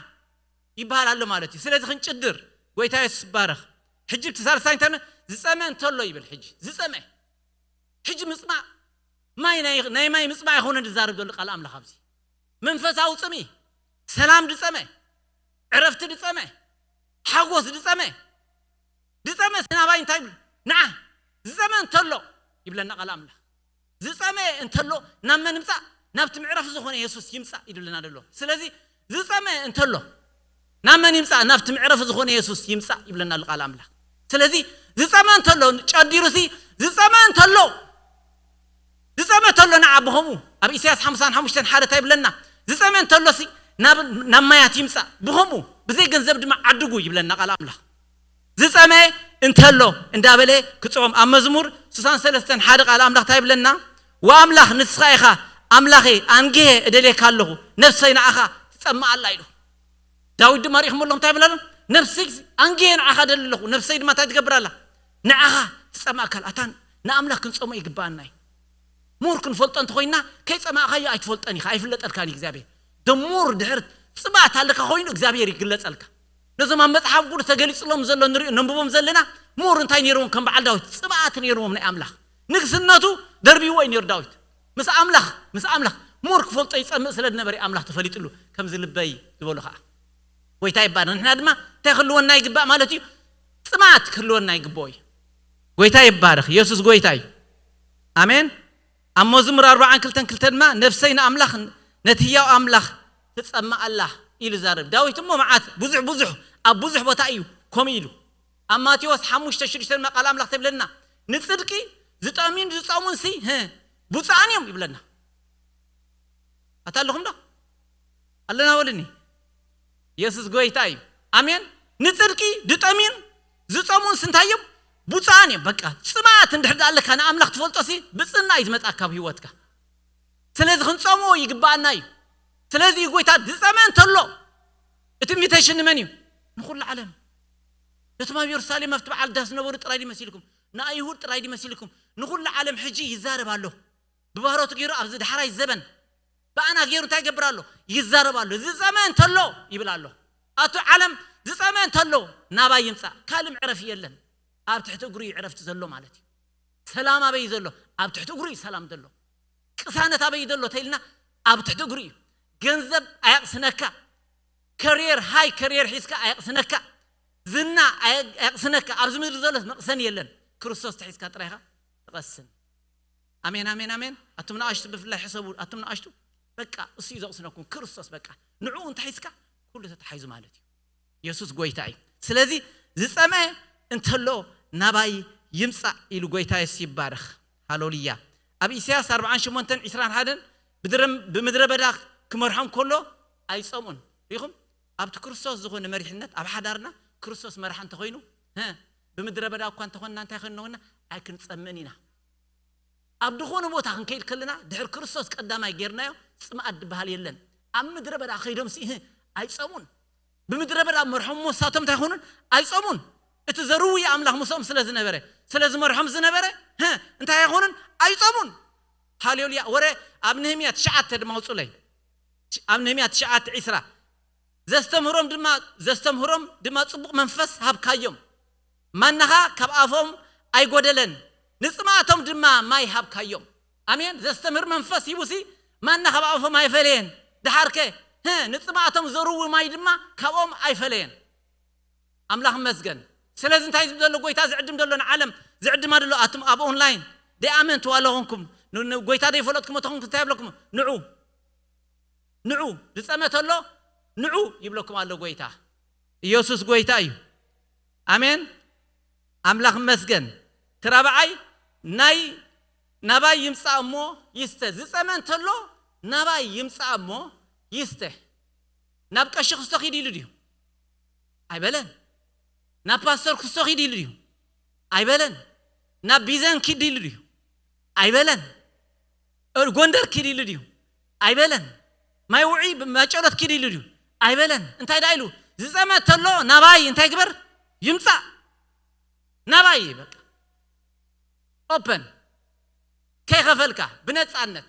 ይበሃል ኣሎ ማለት እዩ። ስለዚ ክንጭድር ጎይታ የሱስ ይባረኽ። ሕጂ እቲ ሳልሳይ እንታይ ዝጸመ እንተሎ ይብል። ሕጂ ዝጸመ፣ ሕጂ ምጽማእ ማይ ናይ ናይ ማይ ምጽማእ ኣይኮነን ዝዛረብ ዘሎ ቃል ኣምላኽ ኣብዚ። መንፈሳዊ ጽምኢ፣ ሰላም ድጸመ፣ ዕረፍቲ ድጸመ፣ ሓጎስ ድጸመ፣ ዝጸመ ናባይ እንታይ ይብል? ንዓ ዝጸመ እንተሎ ይብለና ቃል ኣምላኽ። ዝጸመ እንተሎ ናብ መን ይምጻእ? ናብቲ ምዕረፍ ዝኾነ የሱስ ይምጻእ ይብለና ዘሎ። ስለዚ ዝጸመ እንተሎ ናብ መን ይምጻእ? ናብቲ ምዕረፍ ዝኾነ የሱስ ይምጻእ ይብለና ኣሎ ቃል ኣምላኽ። ስለዚ ዝጸመ እንተሎ ጨዲሩሲ ዝጸመ እንተሎ ዝጸመ እንተሎ ንዓ ብኸምኡ ኣብ ኢሳያስ ሓምሳን ሓሙሽተን ሓደ እንታይ ይብለና? ዝጸመ እንተሎሲ ናብ ናብ ማያት ይምጻእ፣ ብኸምኡ ብዘይ ገንዘብ ድማ ዓድጉ ይብለና ቃል ኣምላኽ። ዝጸመ እንተሎ እንዳበለ ክጽኦም ኣብ መዝሙር ስሳን ሰለስተን ሓደ ቃል ኣምላኽ እንታይ ይብለና? ወኣምላኽ ንስኻ ኢኻ ኣምላኸይ፣ ኣንግሄ እደልየካ ኣለኹ፣ ነፍሰይ ንዓኻ ትጸምእ ኣላ ኢሉ። ዳዊት ድማ ሪኢኹም ኣለኹም እንታይ ይብል ኣሎ? ነፍሰይ ኣንግሄ ንዓኻ ደሊ ኣለኹ፣ ነፍሰይ ድማ እንታይ ትገብር ኣላ? ንዓኻ ትጸምእ ኣካል ኣታ ንኣምላኽ ክንጸሞ ይግባኣና እዩ። ሞር ክንፈልጦ እንተኾይና ከይጸማእካዮ ኣይትፈልጠን ኢኻ፣ ኣይፍለጠልካን እዩ እግዚኣብሔር። ደሞር ድሕር ጽባእት ኣለካ ኮይኑ እግዚኣብሔር ይግለጸልካ። ነዞም ኣብ መጽሓፍ ቅዱስ ተገሊጽሎም ዘሎ ንሪኦ ነንብቦም ዘለና ሞር እንታይ ነይርዎም? ከም በዓል ዳዊት ጽባእት ነይርዎም ናይ ኣምላኽ። ንግስነቱ ደርቢዎ እዩ ነይሩ ዳዊት። ምስ ኣምላኽ ምስ ኣምላኽ ሞር ክፈልጦ ይጸምእ ስለ ዝነበረ ኣምላኽ ተፈሊጥሉ ከምዚ ልበይ ዝበሎ ከዓ ጎይታ ይባረኽ። ንሕና ድማ እንታይ ክህልወና ይግባእ ማለት እዩ? ጽማት ክህልወና ይግባኦ እዩ። ጎይታ ይባረኽ። የሱስ ጎይታ እዩ። ኣሜን። ኣብ መዝሙር ኣርባዓን ክልተን ክልተ ድማ ነፍሰይ ንኣምላኽ ነቲ ህያው ኣምላኽ ትጸምእ ኣላ ኢሉ ዛረብ ዳዊት። እሞ መዓት ብዙሕ ብዙሕ ኣብ ብዙሕ ቦታ እዩ ከምኡ ኢሉ። ኣብ ማቴዎስ ሓሙሽተ ሽዱሽተ ድማ ቃል ኣምላኽ ተብለና ንጽድቂ ዝጠምዩን ዝጸሙን ሲ ህ፣ ብፁዓን እዮም ይብለና። ኣታ ኣለኹም ዶ ኣለና በሉኒ። የሱስ ጎይታ እዩ። ኣሜን። ንጽድቂ ዝጠምዩን ዝጸሙን ስንታይ እዮም? ብፁዓን እዮም። በቃ ጽማት እንድሕር ኣለካ ንኣምላኽ ትፈልጦ ሲ ብጽና እዩ ዝመጻካ ኣብ ህይወትካ። ስለዚ ክንጸምዎ ይግባኣና እዩ። ስለዚ እዩ ጎይታ ዝጸመ እንተሎ እቲ ኢንቪቴሽን ንመን እዩ? ንኹሉ ዓለም። ነቶም ኣብ የሩሳሌም ኣብቲ በዓል ዳስ ዝነበሩ ጥራይ ድመሲልኩም፣ ንኣይሁድ ጥራይ ድመሲልኩም፣ ንኹሉ ዓለም ሕጂ ይዛረብ ኣሎ። ብባህሮቱ ገይሩ ኣብዚ ዳሕራይ ዘበን ብኣና ገይሩ እንታይ ይገብር ኣሎ? ይዛረብ ኣሎ። ዝጸመ እንተሎ ይብል ኣሎ። ኣቱ ዓለም ዝጸመ እንተሎ ናባይ ይምጻእ፣ ካልእ ዕረፊ የለን። ኣብ ትሕቲ እግሩ እዩ ዕረፍቲ ዘሎ ማለት እዩ። ሰላም ኣበይ እዩ ዘሎ? ኣብ ትሕቲ እግሩ እዩ ሰላም ዘሎ። ቅሳነት ኣበይ እዩ ዘሎ ተይልና ኣብ ትሕቲ እግሩ እዩ። ገንዘብ ኣየቕስነካ፣ ከሪየር ሃይ ከሪየር ሒዝካ ኣየቕስነካ፣ ዝና ኣየ- ኣየቕስነካ። ኣብዚ ምድሪ ዘሎ መቕሰን የለን። ክርስቶስ ተሒዝካ ጥራይኻ ትቐስን። ኣሜን ኣሜን ኣሜን። ኣቱም ንኣሽቱ ብፍላይ ሕሰቡ። ኣቱም ንኣሽቱ በቃ እሱ እዩ ዘቕስነኩም ክርስቶስ። በቃ ንዕኡ እንተሒዝካ ኩሉ ተታሒዙ ማለት እዩ። የሱስ ጎይታ እዩ። ስለዚ ዝጸመ እንተሎ ናባይ ይምጻእ ኢሉ ጎይታ የሱስ ይባረኽ። ሃሌሉያ። ኣብ ኢሳያስ ኣርብዓን ሸሞንተን ዕስራን ሓደን ብድረ- ብምድረ በዳ ክመርሖም ከሎ ኣይጸምኡን። ሪኹም ኣብቲ ክርስቶስ ዝኾነ መሪሕነት ኣብ ሓዳርና ክርስቶስ መራሒ እንተኾይኑ ህ፣ ብምድረ በዳ እኳ እንተኾንና እንታይ ኮይንና ኣይክንጸምእን ኢና። ኣብ ዝኾነ ቦታ ክንከይድ ከለና ድሕር ክርስቶስ ቀዳማይ ጌርናዮ ጽምኣት ድበሃል የለን። ኣብ ምድረ በዳ ከይዶም ሲ ህ፣ ኣይጸሙን። ብምድረ በዳ መርሖም እሞ ንሳቶም እንታይ ይኾኑን? ኣይጸሙን። እቲ ዘርዊ ኣምላኽ ምስኦም ስለ ዝነበረ ስለ ዝመርሖም ዝነበረ ህ፣ እንታይ ኣይኾኑን? ኣይጸሙን። ሃሌሉያ። ወረ ኣብ ነህምያ ትሽዓተ ድማ ኣውጹለይ። ኣብ ነህምያ ትሽዓተ ዕስራ ዘስተምህሮም ድማ ዘስተምህሮም ድማ ጽቡቕ መንፈስ ሃብካዮም፣ ማናኻ ካብ ኣፎም ኣይጎደለን፣ ንጽማቶም ድማ ማይ ሃብካዮም። ኣሜን። ዘስተምህር መንፈስ ሂቡሲ ማና ካብ ኣፎም ኣይፈለየን። ድሓርከ ህ፣ ንጽማቶም ዘርዊ ማይ ድማ ካብኦም ኣይፈለየን። ኣምላኽ መስገን። ስለዚ እንታይ ዝብል ዘሎ ጎይታ ዝዕድም ዘሎ ንዓለም ዝዕድማ ዘሎ ኣቱም ኣብ ኦንላይን ደይ ኣመንትዋ ኣለኹምኩም ን- ን- ጎይታ ደይፈለጥኩም ተኹም እንታይ ይብለኩም? ንዑ ንዑ ዝጸመ ተሎ ንዑ ይብለኩም ኣሎ ጎይታ። ኢየሱስ ጎይታ እዩ። ኣሜን። ኣምላኽ መስገን። እቲ ራብዓይ ናይ ናባይ ይምጻእ እሞ ይስተ። ዝጸመ እንተሎ ናባይ ይምጻእ እሞ ይስተ። ናብ ቀሺ ክስቶ ኪድ ኢሉ ድዩ? ኣይበለን። ናብ ፓስተር ክስቶ ኪድ ኢሉ ድዩ? ኣይበለን። ናብ ቢዘን ኪድ ኢሉ ድዩ? ኣይበለን። እ- ጎንደር ኪድ ኢሉ ድዩ? ኣይበለን። ማይ ውዒ ማጨሎት ኪድ ኢሉ ድዩ? ኣይበለን። እንታይ ዳ ኢሉ? ዝጸመ ተሎ ናባይ እንታይ ግበር? ይምጻእ። ናባይ በቃ ኦፐን፣ ከይኸፈልካ ብነጻነት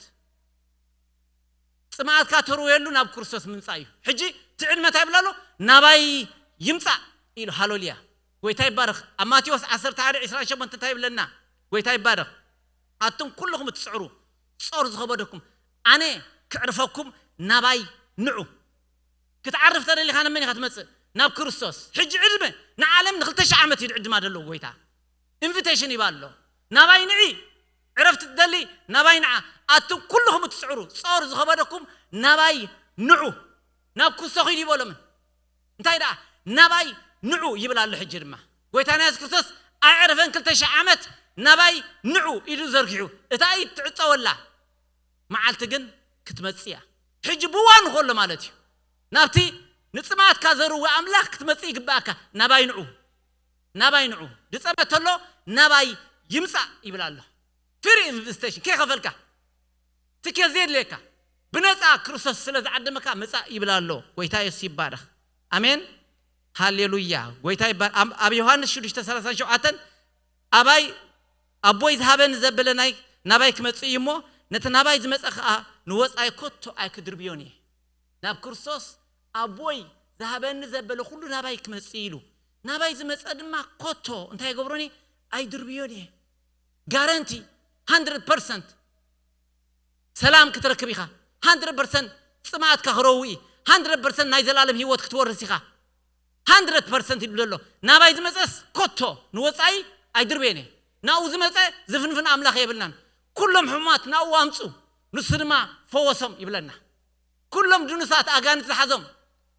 ጽምኣትካ ተርውየሉ ናብ ክርስቶስ ምምጻእ እዩ። ሕጂ እቲ ዕድመ እንታይ ይብላ ኣሎ? ናባይ ይምጻእ ኢሉ። ሃሌሉያ፣ ጎይታ ይባረኽ። ኣብ ማቴዎስ ዓሰርተ ሓደ ዕስራን ሸሞንተን እንታይ ይብለና? ጎይታ ይባረኽ። ኣቱም ኩልኹም እትጽዕሩ ጾር ዝኸበደኩም ኣነ ክዕርፈኩም ናባይ ንዑ። ክትዓርፍ ተደሊኻ ንመን ኢኻ ትመጽእ? ናብ ክርስቶስ። ሕጂ ዕድመ ንዓለም ንክልተ ሺሕ ዓመት እዩ ዕድማ ዘለዎ ጎይታ። ኢንቪቴሽን ይባ ኣሎ። ናባይ ንዒ፣ ዕረፍቲ ትደሊ ናባይ ንዓ። ኣቱም ኩልኹም እትጽዕሩ ጾር ዝኸበደኩም ናባይ ንዑ። ናብ ኩሶ ኺዱ ይበሎምን እንታይ ደኣ ናባይ ንዑ ይብል ኣሎ። ሕጂ ድማ ጎይታና የሱስ ክርስቶስ ኣዕረፈን ክልተ ሺሕ ዓመት ናባይ ንዑ ኢዱ ዘርጊሑ እታ ኢድ ትዕጸወላ መዓልቲ ግን ክትመጽእ እያ። ሕጂ ብዋኑ ከሎ ማለት እዩ። ናብቲ ንጽማትካ ዘርዊ ኣምላኽ ክትመጽእ ይግባእካ። ናባይ ንዑ፣ ናባይ ንዑ። ድጸመ ተሎ ናባይ ይምጻእ ይብል ኣሎ። ፍሪ ኢንቪቴሽን ከይኸፈልካ ትኬት ዘየድልየካ ብነጻ ክርስቶስ ስለ ዝዓደመካ ምጻእ ይብል ኣሎ። ጎይታ የሱስ ይባረኽ። ኣሜን ሃሌሉያ። ጎይታ ይባረኽ። ኣብ- ኣብ ዮሃንስ ሽዱሽተ ሰላሳን ሸውዓተን ኣባይ ኣቦይ ዝሃበኒ ዘበለ ናይ ናባይ ክመጽእ እዩ እሞ ነቲ ናባይ ዝመጸ ከኣ ንወጻኢ ኮቶ ኣይክድርብዮን እየ። ናብ ክርስቶስ ኣቦይ ዝሃበኒ ዘበለ ኩሉ ናባይ ክመጽእ ኢሉ ናባይ ዝመጸ ድማ ኮቶ እንታይ ይገብሮን እየ? ኣይድርብዮን እየ። ጋረንቲ ሃንድረድ ፐርሰንት ሰላም ክትረክብ ኢኻ። ሃንድረድ ፐርሰንት ጽምኣትካ ክረዊ፣ ሃንድረድ ፐርሰንት ናይ ዘላለም ህይወት ክትወርስ ኢኻ። ሃንድረድ ፐርሰንት ይብል ዘሎ ናባይ ዝመጸስ ኮቶ ንወጻኢ ኣይድርበየን እየ። ናብኡ ዝመጸ ዝፍንፍን ኣምላኽ የብልናን። ኩሎም ሕሙማት ናብኡ ኣምጹ፣ ንሱ ድማ ፈወሶም ይብለና። ኩሎም ድኑሳት ኣጋንንት ዝሓዞም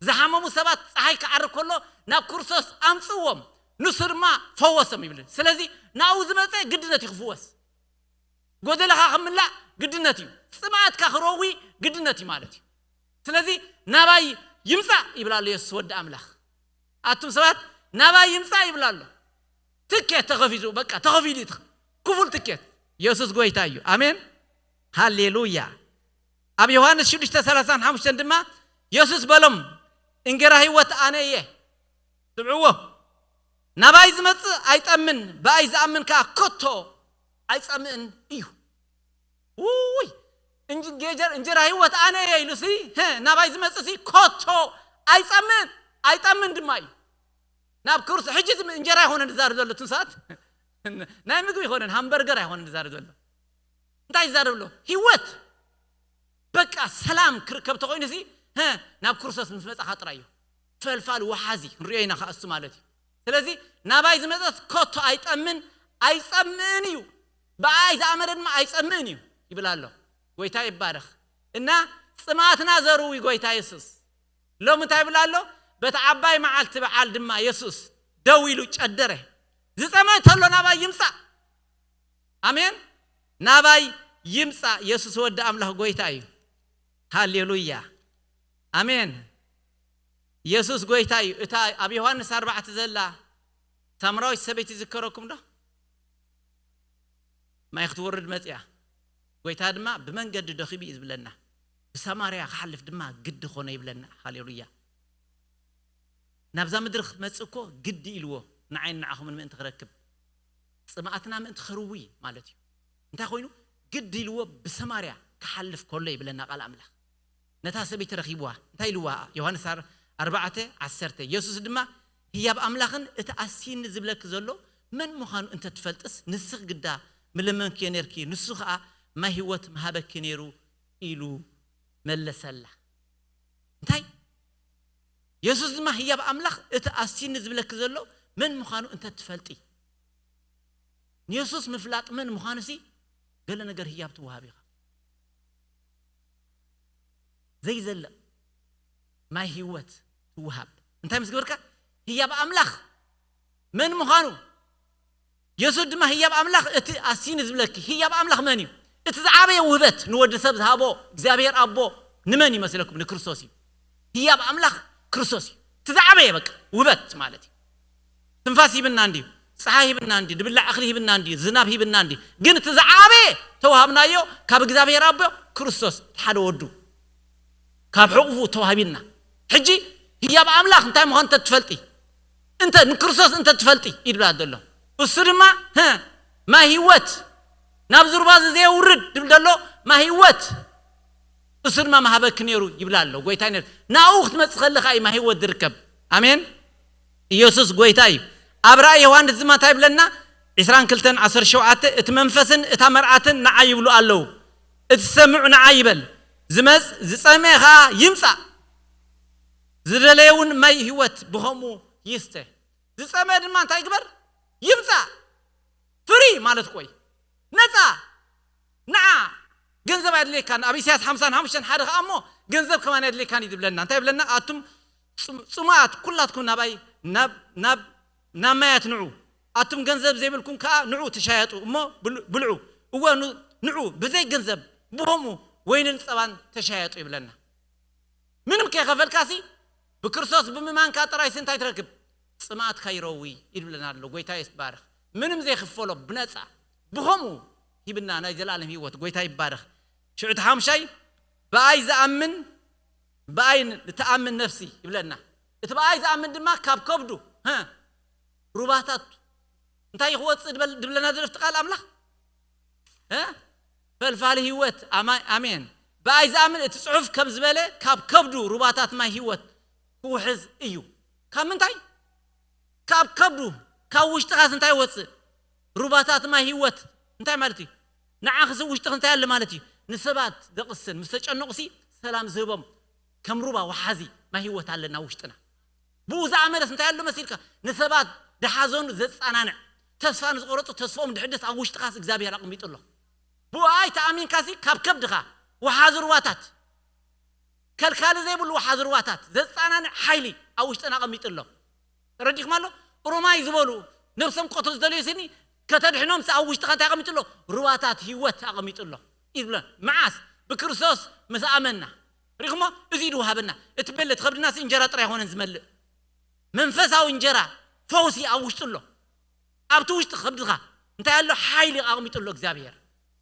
ዝሓመሙ ሰባት ጸሓይ ክዓርብ ከሎ ናብ ክርስቶስ ኣምጽዎም፣ ንሱ ድማ ፈወሶም ይብል። ስለዚ ናብኡ ዝመጸ ግድነት እዩ ክፍወስ። ጎደለኻ ክምላእ ግድነት እዩ። ጽምኣትካ ክረዊ ግድነት እዩ ማለት እዩ። ስለዚ ናባይ ይምጻእ ይብል ኣሎ የሱስ ወዲ ኣምላኽ። ኣቱም ሰባት ናባይ ይምጻእ ይብል ኣሎ። ትኬት ተኸፊቱ በቃ ተኸፊሉ እዩ። ክፉል ትኬት። የሱስ ጎይታ እዩ። ኣሜን ሃሌሉያ። ኣብ ዮሃንስ ሽዱሽተ ሰላሳን ሓሙሽተን ድማ የሱስ በሎም እንጌራ ህይወት ኣነ እየ። ስምዕዎ፣ ናባይ ዝመጽእ ኣይጠምን፣ ብኣይ ዝኣምን ከኣ ኮቶ ኣይጸምእን እዩ። ውይ እንጂ- ጌጀር እንጀራ ህይወት ኣነ እየ ኢሉ ሲ ህ፣ ናባይ ዝመጽእ ሲ ኮቶ ኣይጸምእን ኣይጠምን ድማ እዩ። ናብ ክርስቶስ ሕጂ እዚ እንጀራ ይኾነ ዝዛረብ ዘሎ እቱን ሰዓት ናይ ምግቢ ይኾነን ሃምበርገር ኣይኾነ ዝዛረብ ዘሎ እንታይ ይዛረብ ኣሎ? ህይወት በቃ ሰላም ክርከብ ተኮይኑ ሲ ህ፣ ናብ ክርስቶስ ምስ መጻኻ ጥራይ እዩ። ፈልፋል ወሓዚ ንሪኦ ኢና ከኣሱ ማለት እዩ። ስለዚ ናባይ ዝመጸስ ኮቶ ኣይጠምን ኣይጸምእን እዩ፣ ብኣይ ዝኣመነ ድማ ኣይጸምእን እዩ ይብል ኣሎ። ጎይታ ይባረኽ። እና ጽማትና ዘርዊ ጎይታ የሱስ ሎም እንታይ ይብል ኣሎ? በቲ ዓባይ መዓልቲ በዓል ድማ የሱስ ደው ኢሉ ጨደረ። ዝጸመ እንተሎ ናባይ ይምጻእ። ኣሜን። ናባይ ይምጻእ። የሱስ ወዲ ኣምላኽ ጎይታ እዩ። ሃሌሉያ። ኣሜን። የሱስ ጎይታ እዩ። እታ ኣብ ዮሃንስ ኣርባዕተ ዘላ ሳምራዊት ሰበይቲ ዝከረኩም ዶ? ማይ ክትወርድ መጽያ። ጎይታ ድማ ብመንገዲ ደኺቡ እዩ ዝብለና። ብሰማርያ ክሓልፍ ድማ ግዲ ኾነ ይብለና። ሃሌሉያ። ናብዛ ምድሪ ክትመጽእ እኮ ግዲ ኢልዎ ንዓይን ንዓኹምን ምእንቲ ክረክብ ጽምኣትና ምእንቲ ከርዊ ማለት እዩ። እንታይ ኮይኑ ግዲ ኢልዎ ብሰማርያ ክሓልፍ ከሎ ይብለና ቃል ኣምላኽ። ነታ ሰበይቲ ረኺብዋ እንታይ ኢልዋ? ዮሃንስ ኣር- ኣርባዕተ ዓሰርተ የሱስ ድማ ህያብ ኣምላኽን እቲ ኣስይኒ ዝብለኪ ዘሎ መን ምዃኑ እንተ ትፈልጥስ ንስኽ ግዳ ምለመንክዮ ነርኪ ንሱ ኸኣ ማይ ህይወት ምሃበኪ ነይሩ ኢሉ መለሰላ። እንታይ የሱስ ድማ ህያብ ኣምላኽ እቲ ኣስይኒ ዝብለኪ ዘሎ መን ምዃኑ እንተ ትፈልጢ ንየሱስ ምፍላጥ መን ምዃኑ ሲ ገለ ነገር ህያብ ትወሃብ ኢኻ። ዘይዘልቕ ማይ ህይወት ትወሃብ እንታይ ምስ ገበርካ ህያብ ኣምላኽ መን ምዃኑ የሱስ ድማ ህያብ ኣምላኽ እቲ ኣስይኒ ዝብለኪ ህያብ ኣምላኽ መን እዩ? እቲ ዝዓበየ ውህበት ንወዲ ሰብ ዝሃቦ እግዚኣብሔር ኣቦ ንመን ይመስለኩም? ንክርስቶስ እዩ። ህያብ ኣምላኽ ክርስቶስ እዩ። እቲ ዝዓበየ በቃ ውህበት ማለት እዩ። ትንፋስ ሂብና እንድዩ፣ ፀሓይ ሂብና እንድዩ፣ ድብላዕ እኽሊ ሂብና እንድዩ፣ ዝናብ ሂብና እንድዩ። ግን እቲ ዝዓበየ ተዋሃብናዮ ካብ እግዚኣብሔር ኣቦ ክርስቶስ ሓደ ወዱ ካብ ሕቑፉ ተዋሂብና። ሕጂ ህያብ ኣምላኽ እንታይ ምዃኑ እንተትፈልጢ፣ እንተ ንክርስቶስ እንተትፈልጢ ይድብላ ዘሎ። እሱ ድማ፣ ህ፣ ማይ ህይወት ናብ ዝሩባ እዚ ዘየውርድ ድብል ዘሎ ማይ ህይወት እሱ ድማ መሃበኪ ነይሩ ይብላ ኣሎ። ጎይታ ነይሩ። ናብኡ ክትመጽእ ከለኻ እዩ ማይ ህይወት ዝርከብ። ኣሜን። ኢየሱስ ጎይታ እዩ። ኣብ ራእይ ዮሃንስ ድማ እንታይ ይብለና? ዕስራን ክልተን ዓሰርተ ሸውዓተ፣ እቲ መንፈስን እታ መርዓትን ንዓይ ይብሉ ኣለዉ። እቲ ዝሰምዕ ንዓይ ይበል። ዝመጽ-፣ ዝጸመ ኸኣ ይምጻእ። ዝደለየ እውን ማይ ህይወት ብኸምኡ ይስተ። ዝጸመ ድማ እንታይ ይግበር? ይምጻእ። ፍሪ ማለት ኮይ ነጻ ንዓ። ገንዘብ ኣየድልየካን። ኣብ ኢሳያስ ሓምሳን ሓሙሽተን ሓደ ኸኣ እሞ ገንዘብ ከማን ኣየድልየካን እዩ ዝብለና። እንታይ ይብለና? ኣቱም ጽም-፣ ጽሙኣት ኩላትኩም ናባይ ናብ፣ ናብ፣ ናብ ማያት ንዑ። ኣቱም ገንዘብ ዘይብልኩም ከኣ ንዑ ትሻየጡ እሞ ብሉ-፣ ብልዑ። እወ ኑ-፣ ንዑ ብዘይ ገንዘብ ብኸምኡ ወይንን ጸባን ተሻየጡ ይብለና። ምንም ከይኸፈልካሲ ብክርስቶስ ብምማንካ ጥራይሲ እንታይ ትረክብ? ጽማእትካ ይረዊ ይብለና ኣሎ። ጎይታ ይባረኽ። ምንም ዘይክፈሎ ብነጻ ብኸምኡ ሂብና ናይ ዘላለም ህይወት። ጎይታ ይባረኽ። ሽዑ እቲ ሓምሻይ ብኣይ ዝኣምን ብኣይ ንትኣምን ነፍሲ ይብለና። እቲ ብኣይ ዝኣምን ድማ ካብ ከብዱ፣ ሀ፣ ሩባታት እንታይ ክወጽእ ድበል-፣ ድብለና ዘሎ እቲ ቃል ኣምላኽ? እ? ፈልፋሊ ህይወት። ኣማ-፣ ኣሜን። ብኣይ ዝኣምን እቲ ጽሑፍ ከም ዝበለ ካብ ከብዱ ሩባታት ማይ ህይወት ክውሕዝ እዩ። ካብ ምንታይ? ካብ ከብዱ፣ ካብ ውሽጥኻስ እንታይ ይወጽእ? ሩባታት ማይ ህይወት። እንታይ ማለት እዩ? ንዓኽስ ውሽጥኽ እንታይ ኣለ ማለት እዩ? ንሰባት ዘቕስን፣ ምስ ተጨነቑሲ ሰላም ዝህቦም፣ ከም ሩባ ወሓዚ ማይ ህይወት ኣለና ውሽጥና። ብኡ ዝኣመነስ እንታይ ኣሎ መሲልካ? ንሰባት ድሓዘኑ ዘጸናንዕ፣ ተስፋ ንዝቆረጹ ተስፋኦም ድሕድስ ኣብ ውሽጥኻስ እግዚኣብሔር ኣቐሚጡ ኣሎ። ብኡ ኣይተኣሚንካሲ ካብ ከብድኻ ወሓዚ ሩባታት፣ ከልካሊ ዘይብሉ ወሓዚ ሩባታት ዘጸናንዕ ሓይሊ ኣብ ውሽጥና ኣቐሚጡ ኣሎ። ተረዲእኩም ኣሎ? ሮማይ ዝበሉ ነብሶም ክቐትሉ ዝደለዩ ስኒ ከተድሕኖም ኣብ ውሽጥኻ እንታይ ኣቐሚጡ ኣሎ? ሩባታት ህይወት ኣቐሚጡ ኣሎ። ይብለን። መዓስ? ብክርስቶስ ምስ ኣመንና። ሪኹሞ? እዚ እዩ ዝወሃበና። እቲ በለ፣ እቲ ከብድናሲ እንጀራ ጥራይ ኣይኮነን ዝመልእ። መንፈሳዊ እንጀራ፣ ፈውሲ ኣብ ውሽጡ ኣሎ። ኣብቲ ውሽጢ ከብድኻ እንታይ ኣሎ? ሓይሊ ኣቐሚጡ ኣሎ እግዚኣብሔር።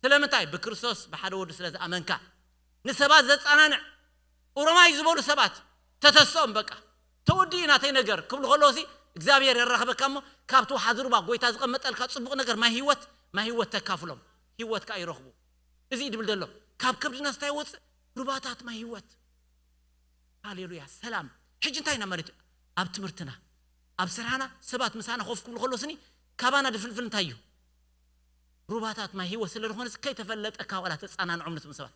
ስለምንታይ? ብክርስቶስ ብሓደ ወዱ ስለ ዝኣመንካ። ንሰባት ዘጸናንዕ፣ ኡሮማይ ዝበሉ ሰባት ተተስኦም በቃ። ተወዲኡ ናተይ ነገር ክብሉ ከለውሲ እግዚኣብሔር የራኽበካ እሞ ካብቲ ወሓዚ ሩባ ጎይታ ዝቐመጠልካ ጽቡቕ ነገር ማይ ህይወት፣ ማይ ህይወት ተካፍሎም። ህይወት ከኣ ይረኽቡ። እዚ እዩ ድብል ዘሎ። ካብ ከብድና እንታይ ይወጽእ? ሩባታት ማይ ህይወት። ሃሌሉያ፣ ሰላም። ሕጂ እንታይ ኢና ማለት እዩ? ኣብ ትምህርትና፣ ኣብ ስራሕና ሰባት ምሳና ኮፍ ክብሉ ከሎ ስኒ ካባና ድፍልፍል እንታይ እዩ? ሩባታት ማይ ህይወት ስለ ዝኾነ ከይተፈለጠካ ዋላ ተጸናንዖም ነቶም ሰባት።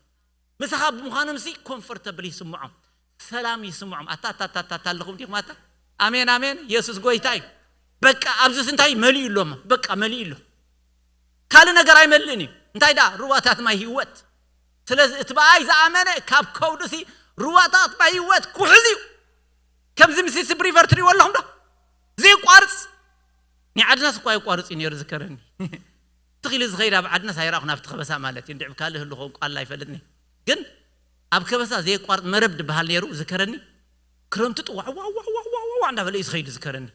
ምሳኻ ብምዃኖም ሲ ኮምፎርተብል ይስምዖም፣ ሰላም ይስምዖም። ኣታ፣ ኣታ፣ ኣታ፣ ኣታ፣ ኣታ ኣለኹም ዲኹም ኣታ? ኣሜን፣ ኣሜን። የሱስ ጎይታ እዩ። በቃ ኣብዚስ እንታይ መሊኡ ኣሎ? በቃ መሊኡ ኣሎ። ካልእ ነገር ኣይመልእን እዩ። እንታይ ደኣ? ሩባታት ማይ ህይወት። ስለዚ እቲ ብኣይ ዝኣመነ ካብ ከብዱሲ ሩባታት ማይ ህይወት ክውሕዝ እዩ። ከምዚ ሚሲሲፒ ሪቨር ትሪእዎ ኣለኹም ዶ? ዘየቋርጽ። ናይ ዓድናስ እኳ የቋርጽ እዩ ነይሩ ዝከረኒ። ትኺሉ ዝኸይድ ኣብ ዓድናስ ኣይረኣኹን ኣብቲ ከበሳ ማለት እዩ። እንድዒ ካልእ ህሉ ኸውን ቋላ ኣይፈልጥን እየ። ግን ኣብ ከበሳ ዘየቋርጽ መረብ ድበሃል ነይሩ ዝከረኒ። ክረምቲ ጥዋዕ ዋዕ ዋዕ ዋዕ ዋዕ ዋዕ እንዳበለ እዩ ዝኸይድ ዝከረኒ።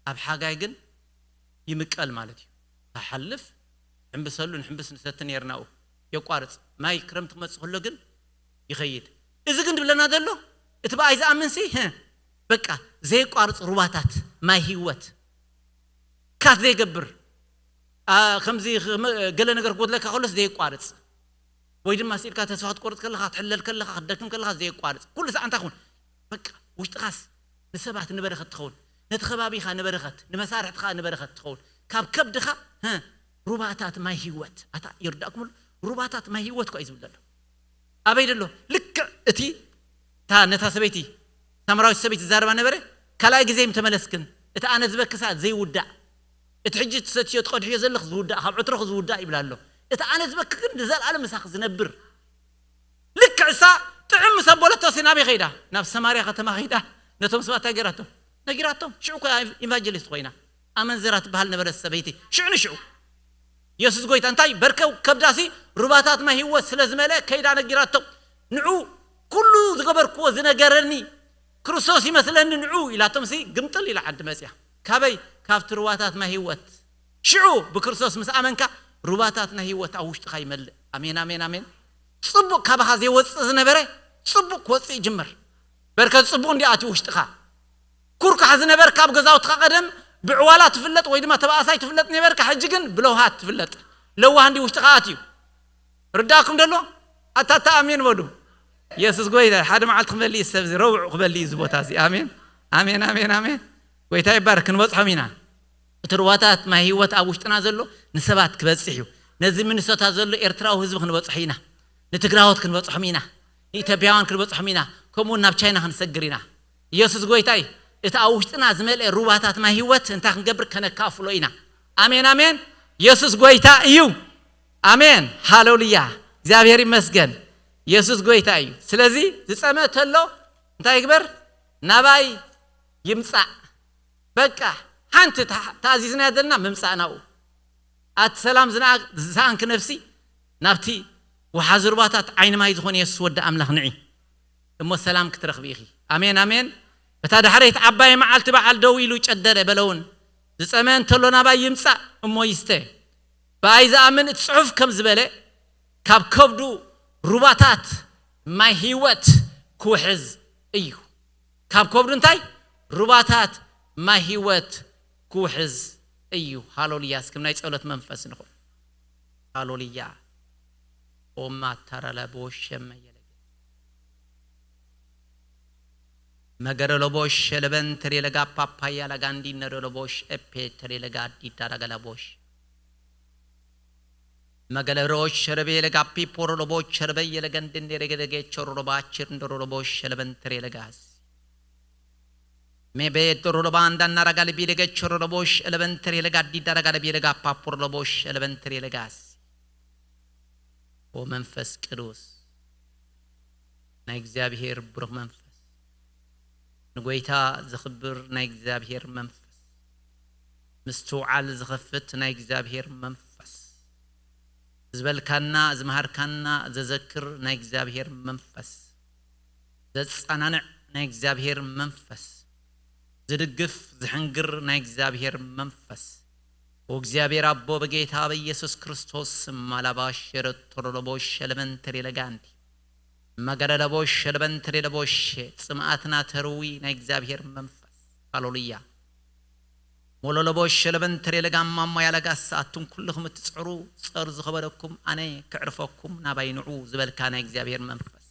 ኣብ ሓጋይ ግን ይምቀል ማለት እዩ። ክሓልፍ ሕምብሰሉ ንሕምብስ ንሰቲ ነይርና። ኡ የቋርጽ። ማይ ክረምቲ ክመጽእ ከሎ ግን ይኸይድ። እዚ ግን ድብለና ዘሎ እቲ ብኣይ ዝኣምንሲ፣ ህ፣ በቃ ዘየቋርጽ ሩባታት ማይ ህይወት ካት ዘይገብር፣ ኣ፣ ከምዚ ኸመ-፣ ገለ ነገር ክጎድለካ ከሎስ ዘየቋርጽ፣ ወይ ድማ ስኢልካ ተስፋ ክትቆርጽ ከለኻ፣ ክትሕለል ከለኻ፣ ክትደክም ከለኻ ዘየቋርጽ፣ ኩሉ ሰዓት እንታይ ክውን? በቃ ውሽጥኻስ ንሰባት ንበረኸት ትኸውን፣ ነቲ ከባቢኻ ንበረኸት፣ ንመሳርሕትኻ ንበረኸት ትኸውን። ካብ ከብድኻ፣ ህ፣ ሩባታት ማይ ህይወት። ኣታ ይርዳእኩም ኣሎ? ሩባታት ማይ ህይወት እኳ እዩ ዝብል ዘሎ። ኣበይ ደሎ? ልክዕ እቲ፣ እታ ነታ ሰበይቲ፣ ሳምራዊት ሰበይቲ ዝዛረባ ነበረ፣ ካልኣይ ግዜ ተመለስክን፣ እቲ ኣነ ዝበኪ ሰዓት ዘይውዳእ፣ እቲ ሕጂ ትሰትዮ ትቐድሕዮ ዘለኽ ዝውዳእ፣ ካብ ዕትሮኽ ዝውዳእ ይብላ ኣሎ። እቲ ኣነ ዝበኪ ግን ንዘለኣለም ምሳኽ ዝነብር። ልክዕ እሳ ጥዕም ምስ ኣበለቶ ሲ ናበይ ኸይዳ? ናብ ሰማርያ ከተማ ኸይዳ ነቶም ሰባት እንታይ ገይራቶም? ነጊራቶም። ሽዑ እኮ ኢቫንጀሊስት ኮይና። ኣመንዝራ ትበሃል ነበረት ሰበይቲ። ሽዑ ንሽዑ። የሱስ ጎይታ እንታይ? በርከው ከብዳሲ ሩባታት ማይ ህይወት ስለ ዝመልአ ከይዳ ነጊራቶም። ንዑ ኩሉ ዝገበርክዎ ዝነገረኒ ክርስቶስ ይመስለኒ ንዑ ኢላቶም ሲ ግምጥል ኢላ ዓዲ መጽያ። ካበይ? ካብቲ ሩባታት ማይ ህይወት። ሽዑ ብክርስቶስ ምስ ኣመንካ ሩባታት ናይ ህይወት ኣብ ውሽጥኻ ይመልእ። ኣሜን፣ ኣሜን፣ ኣሜን። ጽቡቕ ካባኻ ዘይወጽእ ዝነበረ ጽቡቕ ክወጽእ ይጅምር። በርከት ጽቡቕ እንዲ ኣትዩ ውሽጥኻ። ኩርካሕ ዝነበርካ ኣብ ገዛውትኻ ቀደም ብዕዋላ ትፍለጥ ወይ ድማ ተባእሳይ ትፍለጥ ነበርካ፣ ሕጂ ግን ብለውሃት ትፍለጥ። ለዋህ እንዲ ውሽጥኻ ኣትዩ። ርዳእኩም ደሎ? ኣታታ ኣሜን በሉ። የሱስ ጎይታ። ሓደ መዓልቲ ክበሊ እዩ፣ ሰብዚ ረቡዕ ክበሊ እዩ፣ እዚ ቦታ እዚ። ኣሜን፣ ኣሜን፣ ኣሜን፣ ኣሜን። ጎይታ ይባረክ። ክንበጽሖም ኢና። እቲ ሩባታት ማይ ህይወት ኣብ ውሽጥና ዘሎ ንሰባት ክበጽሕ እዩ። ነዚ ሚኒሶታ ዘሎ ኤርትራዊ ህዝቢ ክንበጽሖ ኢና። ንትግራዎት ክንበጽሖም ኢና። ንኢትዮጵያውያን ክንበጽሖም ኢና። ከምኡ ናብ ቻይና ክንሰግር ኢና። ኢየሱስ ጎይታ እዩ። እቲ ኣብ ውሽጥና ዝመልአ ሩባታት ማይ ህይወት እንታይ ክንገብር? ከነካፍሎ ኢና። ኣሜን፣ ኣሜን። ኢየሱስ ጎይታ እዩ። ኣሜን። ሃሌሉያ። እግዚኣብሔር ይመስገን። ኢየሱስ ጎይታ እዩ። ስለዚ ዝጸመ ተሎ እንታይ ይግበር? ናባይ ይምጻእ። በቃ ሓንቲ ተኣ-፣ ተኣዚዝናያ ዘለና ምምጻእ ናብኡ። ኣቲ ሰላም ዝነኣ-፣ ዝሰኣንኪ ነፍሲ፣ ናብቲ ወሓዚ ሩባታት ዓይኒ ማይ ዝኾነ የሱስ ወዲ ኣምላኽ ንዒ። እሞ ሰላም ክትረኽቢ ኢኺ። ኣሜን፣ ኣሜን። በታ ዳሕረይቲ ዓባይ መዓልቲ በዓል ደው ኢሉ ጨደረ በለውን። ዝጸመ እንተሎ ናባይ ይምጻእ እሞ ይስተ። ብኣይ ዝኣምን እቲ ጽሑፍ ከም ዝበለ፣ ካብ ከብዱ ሩባታት ማይ ህይወት ክውሕዝ እዩ። ካብ ከብዱ እንታይ? ሩባታት ማይ ህይወት ክውሕዝ እዩ። ሃሌሉያ። እስኪ ናይ ጸሎት መንፈስ ንኹን። ሃሌሉያ። ኦማ ታራላ ቦሸ መየለገ። መገረሎ ቦሽ ለበን ተሬለጋ ፓፓያ ለጋንዲ ነረሎ ቦሽ ኤፔ ተሬለጋ ዲዳራገላ ቦሽ። መገለሮሽ ሸረቤ ለጋፒ ፖሮሎቦ ሸረበየ ለገንድን የለገደጌ ቸሮሎባችር እንደሮሎቦ ሸለበንትሬ ለጋስ ሜቤ ዶሮሎባ አንዳና ረጋልቢ ለገ ቸሮሎቦሽ ለበንትሬ ለጋዲዳ ረጋልቢ ለጋፓ ፖሮሎቦሽ ለበንትሬ ለጋስ። ኦ መንፈስ ቅዱስ ናይ እግዚኣብሔር ብሩኽ መንፈስ፣ ንጎይታ ዘኽብር ናይ እግዚኣብሔር መንፈስ፣ ምስትውዓል ዝኸፍት ናይ እግዚኣብሔር መንፈስ፣ ዝበልካና ዝመሃርካና ዘዘክር ናይ እግዚኣብሔር መንፈስ፣ ዘጻናንዕ ናይ እግዚኣብሔር መንፈስ፣ ዝድግፍ ዝሕንግር ናይ እግዚኣብሔር መንፈስ፣ ኦ እግዚኣብሔር ኣቦ፣ በጌታ በኢየሱስ ክርስቶስ ስም፣ ማላባሽ የረቶሮሎቦሽ ለበንትሬ ለጋንዲ መገረለቦሽ ለበንትሬ ለቦሽ ጽምኣትና ተርዊ ናይ እግዚኣብሔር መንፈስ። ሃሌሉያ። ሞሎሎቦሽ ለበንትሬ ለጋማ ሞያ ለጋስ ኣቱም ኩልኹም እትጽዕሩ ጸር ዝኸበደኩም ኣነ ክዕርፈኩም ናባይ ንዑ ዝበልካ ናይ እግዚኣብሔር መንፈስ።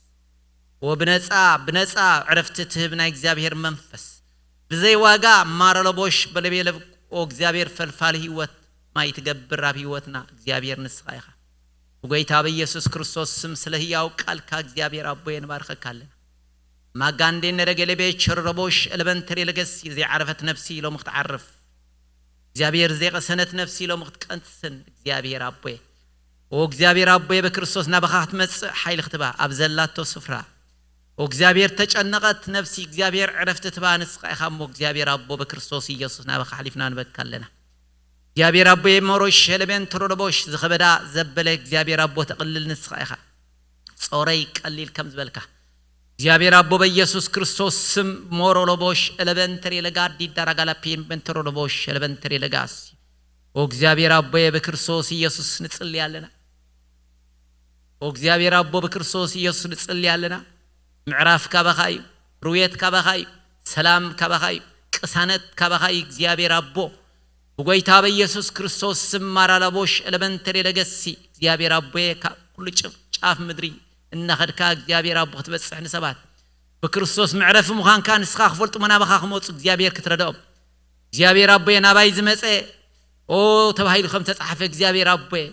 ወብነጻ ብነጻ ዕረፍቲ ትህብ ናይ እግዚኣብሔር መንፈስ። ብዘይ ዋጋ ማረለቦሽ በለቤለብ ኦ እግዚኣብሔር ፈልፋሊ ህይወት ማይ ትገብር ኣብ ህይወትና እግዚኣብሔር ንስኻ ኢኻ። ብጎይታ በኢየሱስ ክርስቶስ ስም ስለ ህያው ቃልካ እግዚኣብሔር ኣቦ የንባርከካ ኣለና። ማጋንዴ ነረገለቤ ቸረረቦሽ ለበንትሬ ለገሲ ዘይዓረፈት ነፍሲ ኢሎም ክትዓርፍ እግዚኣብሔር ዘይቀሰነት ነፍሲ ኢሎም ክትቀንስን እግዚኣብሔር ኣቦየ። ኦ እግዚኣብሔር ኣቦየ ብክርስቶስ ናባኻ ክትመጽእ ሓይሊ ክትባ ኣብ ዘላቶ ስፍራ። ኦ እግዚኣብሔር ተጨነቐት ነፍሲ እግዚኣብሔር ዕረፍቲ ትባ ንስኻ ኢኻ እሞ እግዚኣብሔር ኣቦ ብክርስቶስ ኢየሱስ ናባኻ ሓሊፍና ንበካ ኣለና። እግዚኣብሔር ኣቦየ ሞሮሽ ሸለቤን ተሮሎቦሽ ዝኸበዳ ዘበለ እግዚኣብሔር ኣቦ ተቕልል ንስኻ ኢኻ። ጾረይ ቀሊል ከም ዝበልካ እግዚኣብሔር ኣቦ በኢየሱስ ክርስቶስ ስም ሞሮሎቦሽ ኤለበንተር የለጋ ዲዳራጋላፒን በንተሮሎቦሽ ኤለበንተር የለጋስ ኦ እግዚኣብሔር ኣቦየ ብክርስቶስ ኢየሱስ ንጽሊ ኣለና። ኦ እግዚኣብሔር ኣቦ ብክርስቶስ ኢየሱስ ንጽሊ ኣለና። ምዕራፍ ካባኻ እዩ። ርውየት ካባኻ እዩ። ሰላም ካባኻ እዩ። ቅሳነት ካባኻ እዩ እግዚኣብሔር ኣቦ። ብጎይታ በኢየሱስ ክርስቶስ ስም ማራላቦሽ ኤለመንተሬ ለገሲ እግዚኣብሔር ኣቦየ ካብ ኩሉ ጭ-፣ ጫፍ ምድሪ እናኸድካ እግዚኣብሔር ኣቦ ክትበጽሕ ንሰባት ብክርስቶስ መዕረፊ ምዃንካ ንስኻ ክፈልጡ መናባኻ ክመጹ እግዚኣብሔር ክትረድኦም እግዚኣብሔር ኣቦየ ናባይ ዝመጸ ኦ ተባሂሉ ከም ተጻሕፈ እግዚኣብሔር ኣቦየ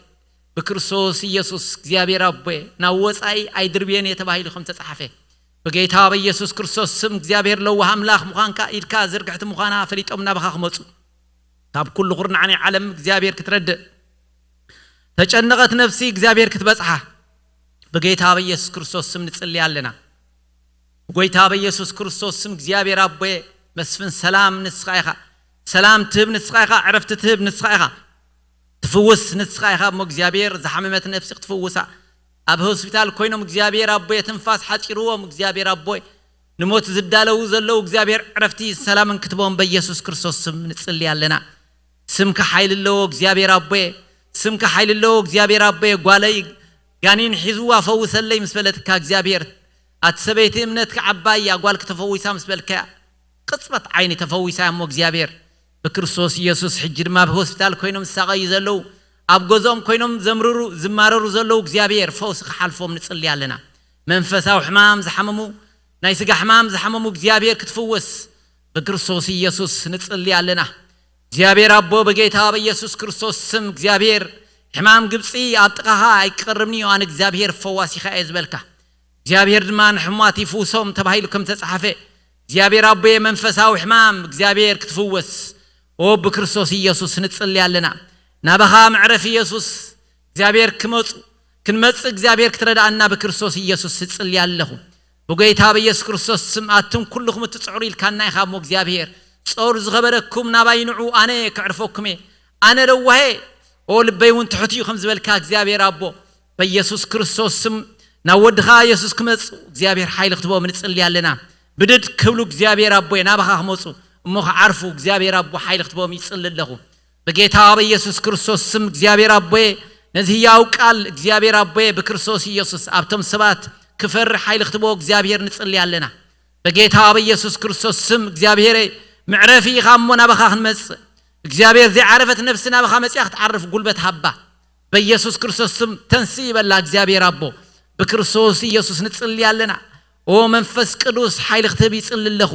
ብክርስቶስ ኢየሱስ እግዚኣብሔር ኣቦየ ናብ ወጻኢ ኣይድርብየን እየ ተባሂሉ ከም ተጻሕፈ ብጌታ በኢየሱስ ክርስቶስ ስም እግዚኣብሔር ለዋህ ኣምላኽ ምዃንካ ኢድካ ዝርግሕቲ ምዃና ፈሊጦም ናባኻ ክመጹ ካብ ኩሉ ኩርናዓኒ ዓለም እግዚኣብሔር ክትረድእ ተጨነቐት ነፍሲ እግዚኣብሔር ክትበጽሓ ብጌታ በኢየሱስ ክርስቶስ ስም ንጽሊ ኣለና። ብጎይታ በኢየሱስ ክርስቶስ ስም እግዚኣብሔር ኣቦየ መስፍን ሰላም ንስኻ ኢኻ። ሰላም ትህብ ንስኻ ኢኻ። ዕረፍቲ ትህብ ንስኻ ኢኻ። ትፍውስ ንስኻ ኢኻ እሞ እግዚኣብሔር ዝሓመመት ነፍሲ ክትፍውሳ ኣብ ሆስፒታል ኮይኖም እግዚኣብሔር ኣቦየ ትንፋስ ሓፂርዎም እግዚኣብሔር ኣቦየ ንሞት ዝዳለዉ ዘለዉ እግዚኣብሔር ዕረፍቲ ሰላምን ክትቦም በኢየሱስ ክርስቶስ ስም ንጽሊ ኣለና። ስምካ ሓይሊ ኣለዎ እግዚኣብሔር ኣቦየ። ስምካ ሓይሊ ኣለዎ እግዚኣብሔር ኣቦየ። ጓለይ ጋኒን ሒዝዋ ፈውሰለይ ምስ በለትካ እግዚኣብሔር ኣቲ ሰበይቲ እምነትኪ ዓባይ እያ፣ ጓልኪ ተፈዊሳ ምስ በልካያ ቅጽበት ዓይኒ ተፈዊሳ እያ። እሞ እግዚኣብሔር ብክርስቶስ ኢየሱስ ሕጂ ድማ ኣብ ሆስፒታል ኮይኖም ዝሳቐዩ ዘለዉ፣ ኣብ ገዝኦም ኮይኖም ዘምርሩ ዝማረሩ ዘለዉ እግዚኣብሔር ፈውሲ ክሓልፎም ንጽሊ ኣለና። መንፈሳዊ ሕማም ዝሓመሙ፣ ናይ ስጋ ሕማም ዝሓመሙ እግዚኣብሔር ክትፍወስ ብክርስቶስ ኢየሱስ ንጽሊ ኣለና። እግዚኣብሔር ኣቦ፣ በጌታ በኢየሱስ ክርስቶስ ስም እግዚኣብሔር፣ ሕማም ግብጺ ኣብ ጥቓኻ ኣይቀርብን እዩ፣ ኣነ እግዚኣብሔር ፈዋሲኻ እየ ዝበልካ። እግዚኣብሔር ድማ ንሕሙማት ይፍውሶም ተባሂሉ ከም ተጻሓፈ፣ እግዚኣብሔር ኣቦየ መንፈሳዊ ሕማም እግዚኣብሔር ክትፍወስ፣ ኦ ብክርስቶስ ኢየሱስ ንጽሊ ኣለና። ናባኻ መዕረፊ ኢየሱስ እግዚኣብሔር ክመጹ፣ ክንመጽእ እግዚኣብሔር ክትረዳኣና ብክርስቶስ ኢየሱስ እጽሊ ኣለኹ። ብጎይታ በኢየሱስ ክርስቶስ ስም ኣቱም ኩልኹም እትጽዕሩ ኢልካና ኢኻ እሞ እግዚኣብሔር፣ ጸሩ ዝኸበደኩም ናባይ ንዑ ኣነ ከዕርፈኩም እየ። ኣነ ለዋሄ፣ ኦ ልበይ እውን ትሑት እዩ ከም ዝበልካ እግዚኣብሔር ኣቦ፣ በኢየሱስ ክርስቶስ ስም ናብ ወድኻ ኢየሱስ ክመጽኡ እግዚኣብሔር ሓይሊ ክትቦም ንጽሊ ኣለና። ብድድ ክብሉ እግዚኣብሔር ኣቦየ ናባኻ ክመጹ እሞ ክዓርፉ እግዚኣብሔር ኣቦ ሓይሊ ክትቦም ይጽሊ ኣለኹ። በጌታ በኢየሱስ ክርስቶስ ስም እግዚኣብሔር ኣቦየ፣ ነዚ ህያው ቃል እግዚኣብሔር ኣቦየ ብክርስቶስ ኢየሱስ ኣብቶም ሰባት ክፈርሕ ሓይሊ ክትቦ እግዚኣብሔር ንጽሊ ኣለና። በጌታ በኢየሱስ ክርስቶስ ስም እግዚኣብሔር መዕረፊ ኢኻ እሞ ናባኻ ክንመጽእ እግዚኣብሔር ዘይዓረፈት ነፍሲ ናባኻ መጽያ ክትዓርፍ ጉልበት ሃባ። በኢየሱስ ክርስቶስ ስም ተንስእ ይበላ እግዚኣብሔር ኣቦ። ብክርስቶስ ኢየሱስ ንጽሊ ኣለና። ኦ መንፈስ ቅዱስ ሓይሊ ክትህብ ይጽሊ ኣለኹ።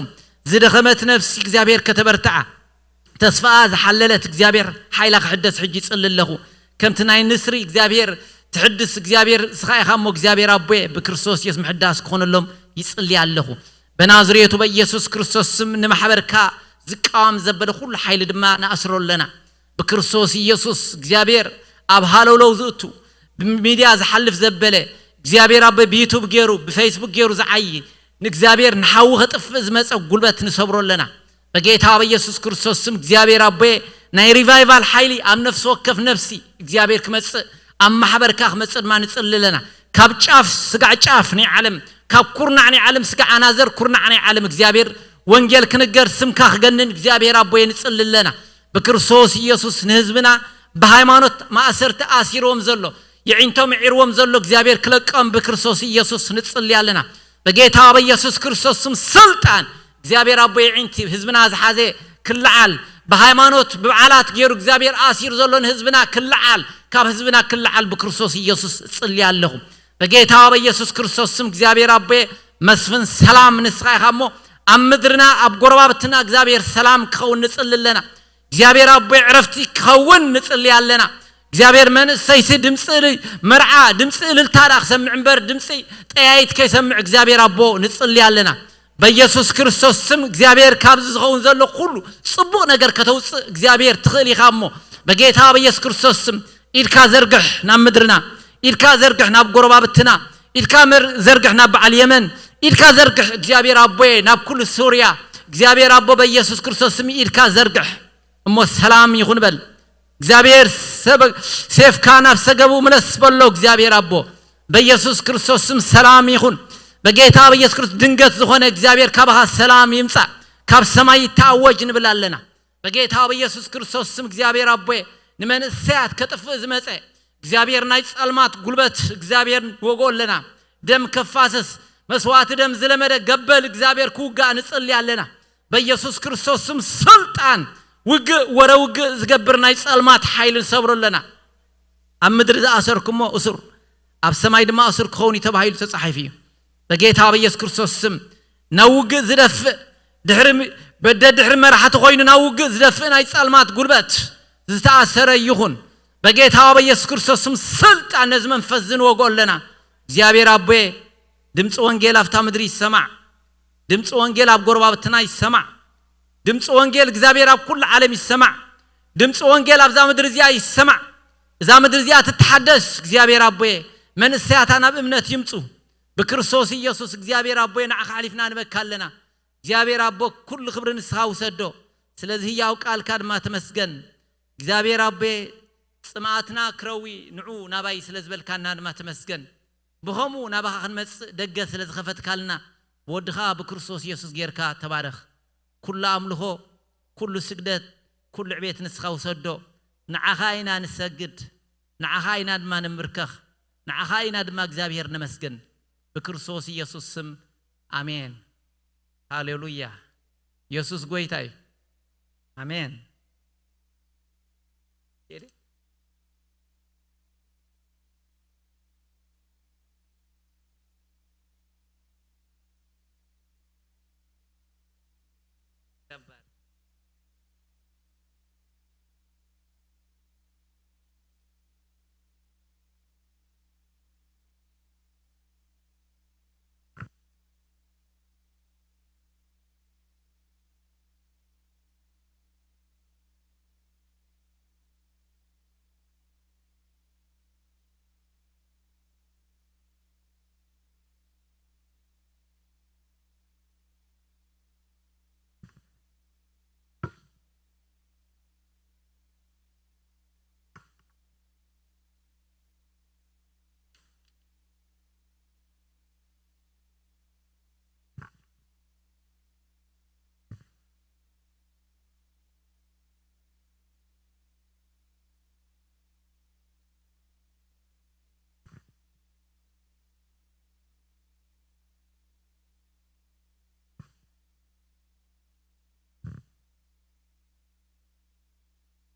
ዝደኸመት ነፍሲ እግዚኣብሔር ከተበርትዓ፣ ተስፋኣ ዝሓለለት እግዚኣብሔር ሓይላ ክሕደስ ሕጂ ይጽሊ ኣለኹ። ከምቲ ናይ ንስሪ እግዚኣብሔር ትሕድስ እግዚኣብሔር እስኻ ኢኻ እሞ እግዚኣብሔር ኣቦየ ብክርስቶስ ኢየሱስ ምሕዳስ ክኾነሎም ይጽሊ ኣለኹ። በናዝሬቱ በኢየሱስ ክርስቶስ ስም ንማሕበርካ ዝቃወም ዘበለ ኩሉ ሓይሊ ድማ ንኣስሮ ኣለና። ብክርስቶስ ኢየሱስ እግዚኣብሔር ኣብ ሃለውለው ዝእቱ፣ ብሚድያ ዝሓልፍ ዘበለ እግዚኣብሔር ኣቦ ብዩቱብ ገይሩ ብፌስቡክ ገይሩ ዝዓይ ንእግዚኣብሔር ንሓዊ ከጥፍእ ዝመፀ ጉልበት ንሰብሮ ኣለና። በጌታ በኢየሱስ ክርስቶስ ስም እግዚኣብሔር ኣቦየ ናይ ሪቫይቫል ሓይሊ ኣብ ነፍሲ ወከፍ ነፍሲ እግዚኣብሔር ክመፅእ ኣብ ማሕበርካ ክመፅእ ድማ ንፅሊ ኣለና። ካብ ጫፍ ስጋዕ ጫፍ ናይ ዓለም ካብ ኩርናዕ ናይ ዓለም ስጋዕ ኣናዘር ኩርናዕ ናይ ዓለም እግዚኣብሔር ወንጌል ክንገር ስምካ ክገንን እግዚኣብሔር ኣቦየ ንፅሊ ኣለና። ብክርስቶስ ኢየሱስ ንህዝብና ብሃይማኖት ማእሰርቲ ኣሲርዎም ዘሎ የዒንቶም ይዒርዎም ዘሎ እግዚኣብሔር ክለቀም ብክርስቶስ ኢየሱስ ንፅሊ ኣለና። በጌታ በኢየሱስ ክርስቶስ ስም ስልጣን እግዚኣብሔር ኣቦ የዒንቲ ህዝብና ዝሓዘ ክልዓል፣ ብሃይማኖት ብበዓላት ገይሩ እግዚኣብሔር ኣሲሩ ዘሎ ንህዝብና ክልዓል፣ ካብ ህዝብና ክልዓል ብክርስቶስ ኢየሱስ እጽሊ ኣለኹ። በጌታ በኢየሱስ ክርስቶስ ስም እግዚኣብሔር ኣቦ መስፍን ሰላም ንስኻ ኢኻ እሞ ኣብ ምድርና ኣብ ጎረባብትና እግዚኣብሔር ሰላም ክኸውን ንጽሊ ኣለና። እግዚኣብሔር ኣቦይ ዕረፍቲ ክኸውን ንጽሊ ኣለና። እግዚኣብሔር መንእሰይሲ ድምፂ እል- መርዓ ድምፂ እልልታ ዳ ክሰምዕ እምበር ድምፂ ጠያይት ከይሰምዕ እግዚኣብሔር ኣቦ ንጽሊ ኣለና። በኢየሱስ ክርስቶስ ስም እግዚኣብሔር ካብዚ ዝኸውን ዘሎ ኩሉ ጽቡቕ ነገር ከተውፅእ እግዚኣብሔር ትኽእል ኢኻ እሞ በጌታ በኢየሱስ ክርስቶስ ስም ኢድካ ዘርግሕ ናብ ምድርና፣ ኢድካ ዘርግሕ ናብ ጎረባብትና፣ ኢድካ መር- ዘርግሕ ናብ በዓል የመን፣ ኢድካ ዘርግሕ እግዚኣብሔር ኣቦየ ናብ ኩሉ ሱርያ። እግዚኣብሔር ኣቦ በኢየሱስ ክርስቶስ ስም ኢድካ ዘርግሕ እሞ ሰላም ይኹን በል። እግዚኣብሔር ሰበ- ሴፍካ ናብ ሰገቡ ምለስ በሎ። እግዚኣብሔር ኣቦ በኢየሱስ ክርስቶስ ስም ሰላም ይኹን። በጌታ በኢየሱስ ክርስቶስ ድንገት ዝኾነ እግዚኣብሔር ካባኻ ሰላም ይምጻእ፣ ካብ ሰማይ ይተኣወጅ ንብል ኣለና። በጌታ በኢየሱስ ክርስቶስ ስም እግዚኣብሔር ኣቦየ ንመንእሰያት ከጥፍእ ዝመጸ እግዚኣብሔር ናይ ጸልማት ጉልበት እግዚኣብሔር ንወግኦ ኣለና። ደም ከፋስስ መስዋዕቲ ደም ዝለመደ ገበል እግዚኣብሔር ክውጋእ ንጽሊ ኣለና። በኢየሱስ ክርስቶስ ስም ስልጣን ውግእ ወረ ውግእ ዝገብር ናይ ጸልማት ሓይሊ ንሰብሮ ኣለና። ኣብ ምድሪ ዝኣሰርኩሞ እሱር ኣብ ሰማይ ድማ እሱር ክኸውን እዩ ተባሂሉ ተጻሒፉ እዩ። በጌታ በኢየሱስ ክርስቶስ ስም ናብ ውግእ ዝደፍእ ድሕሪ በደ ድሕሪ መራሕቲ ኮይኑ ናብ ውግእ ዝደፍእ ናይ ጸልማት ጉልበት ዝተኣሰረ ይኹን። በጌታ በኢየሱስ ክርስቶስ ስም ስልጣን ነዚ መንፈስ ዝንወግኦ ኣለና። እግዚኣብሔር ኣቦየ ድምፂ ወንጌል ኣብታ ምድሪ ይሰማዕ። ድምፂ ወንጌል ኣብ ጎረባብትና ይሰማዕ። ድምፂ ወንጌል እግዚኣብሔር ኣብ ኩሉ ዓለም ይሰማዕ። ድምፂ ወንጌል ኣብዛ ምድሪ እዚኣ ይሰማዕ። እዛ ምድሪ እዚኣ ትተሓደስ እግዚኣብሔር ኣቦየ መንእሰያታ ናብ እምነት ይምፁ። ብክርስቶስ ኢየሱስ እግዚኣብሔር ኣቦየ ንዓኻ ኣሕሊፍና ንበካ ኣለና። እግዚኣብሔር ኣቦ ኩሉ ክብሪ ንስኻ ውሰዶ። ስለዚ ህያው ቃልካ ድማ ተመስገን። እግዚኣብሔር ኣቦየ ጽምኣትና ክረዊ ንዑ ናባይ ስለ ዝበልካና ድማ ተመስገን። ብኸምኡ ናባኻ ክንመጽእ ደገ ስለ ዝኸፈትካልና ብወድኻ ብክርስቶስ ኢየሱስ ጌርካ ተባረኽ። ኩሉ ኣምልኾ ኩሉ ስግደት ኩሉ ዕቤት ንስኻ ውሰዶ። ንዓኻ ኢና ንሰግድ፣ ንዓኻ ኢና ድማ ንምርከኽ፣ ንዓኻ ኢና ድማ እግዚኣብሔር ነመስግን። ብክርስቶስ ኢየሱስ ስም ኣሜን። ሃሌሉያ። ኢየሱስ ጎይታ እዩ። ኣሜን።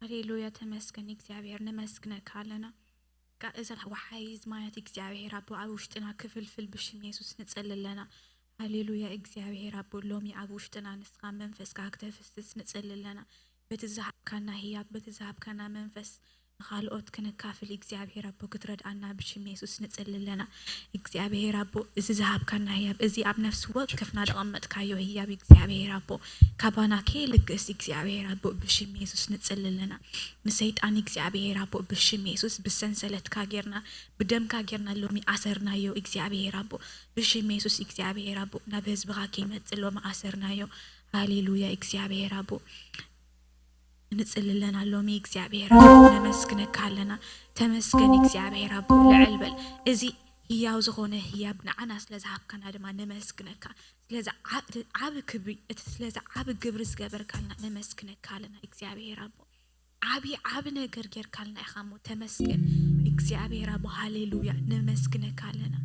ሃሌሉያ፣ ተመስገን እግዚኣብሔር፣ ነመስግነካ ኣለና። ቃ-፣ እዛ ወሓይዝ ማያት እግዚኣብሔር ኣቦ ኣብ ውሽጥና ክፍልፍል ብሽም የሱስ ንጸሊ ኣለና። ሃሌሉያ፣ እግዚኣብሔር ኣቦ ሎሚ ኣብ ውሽጥና ንስኻ መንፈስካ ክተፍስስ ንጸሊ ኣለና። በቲ ዝሃብካና ህያብ፣ በቲ ዝሃብካና መንፈስ ንኻልኦት ክነካፍል እግዚኣብሔር ኣቦ ክትረድኣና ብሽም የሱስ ንጸሊ ኣለና። እግዚኣብሔር ኣቦ፣ እዚ ዝሃብካና ህያብ፣ እዚ ኣብ ነፍሲ ወከፍና ዘቐመጥካዮ ህያብ እግዚኣብሔር ኣቦ፣ ካባና ከይልግስ እግዚኣብሔር ኣቦ ብሽም የሱስ ንጸሊ ኣለና። ንሰይጣን እግዚኣብሔር ኣቦ ብሽም የሱስ ብሰንሰለትካ ጌርና፣ ብደምካ ጌርና ሎሚ ኣሰርናዮ እግዚኣብሔር ኣቦ፣ ብሽም የሱስ እግዚኣብሔር ኣቦ ናብ ህዝብኻ ከይመጽእ ሎሚ ኣሰርናዮ። ሃሌሉያ እግዚኣብሔር ኣቦ። ንጽሊ ኣለና ሎሚ እግዚኣብሔር ኣቦ፣ ነመስግነካ ኣለና። ተመስገን እግዚኣብሔር ኣቦ፣ ልዕል በል። እዚ ህያው ዝኾነ ህያብ ንዓና ስለ ዝሃብካና ድማ ነመስግነካ። ስለዚ ዓ-፣ እቲ ዓቢ ክብሪ፣ እቲ ስለዚ ዓቢ ግብሪ ዝገበርካልና ነመስግነካ ኣለና እግዚኣብሔር ኣቦ። ዓቢ፣ ዓቢ ነገር ጌርካልና ኢኻ እሞ ተመስገን እግዚኣብሔር ኣቦ። ሃሌሉያ፣ ነመስግነካ ኣለና።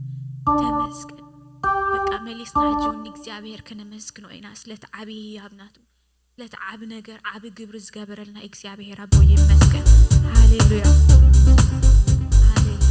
ተመስገን። በቃ መሊስና ሕጂ እውን እግዚኣብሔር ከነመስግኖ ኢና ስለቲ ዓቢ ህያብ ናቱ። ስለቲ ዓቢ ነገር፣ ዓቢ ግብሪ ዝገበረልና እግዚኣብሔር ኣቦ ይመስገን። ሃሌሉያ። ሃሌሉያ።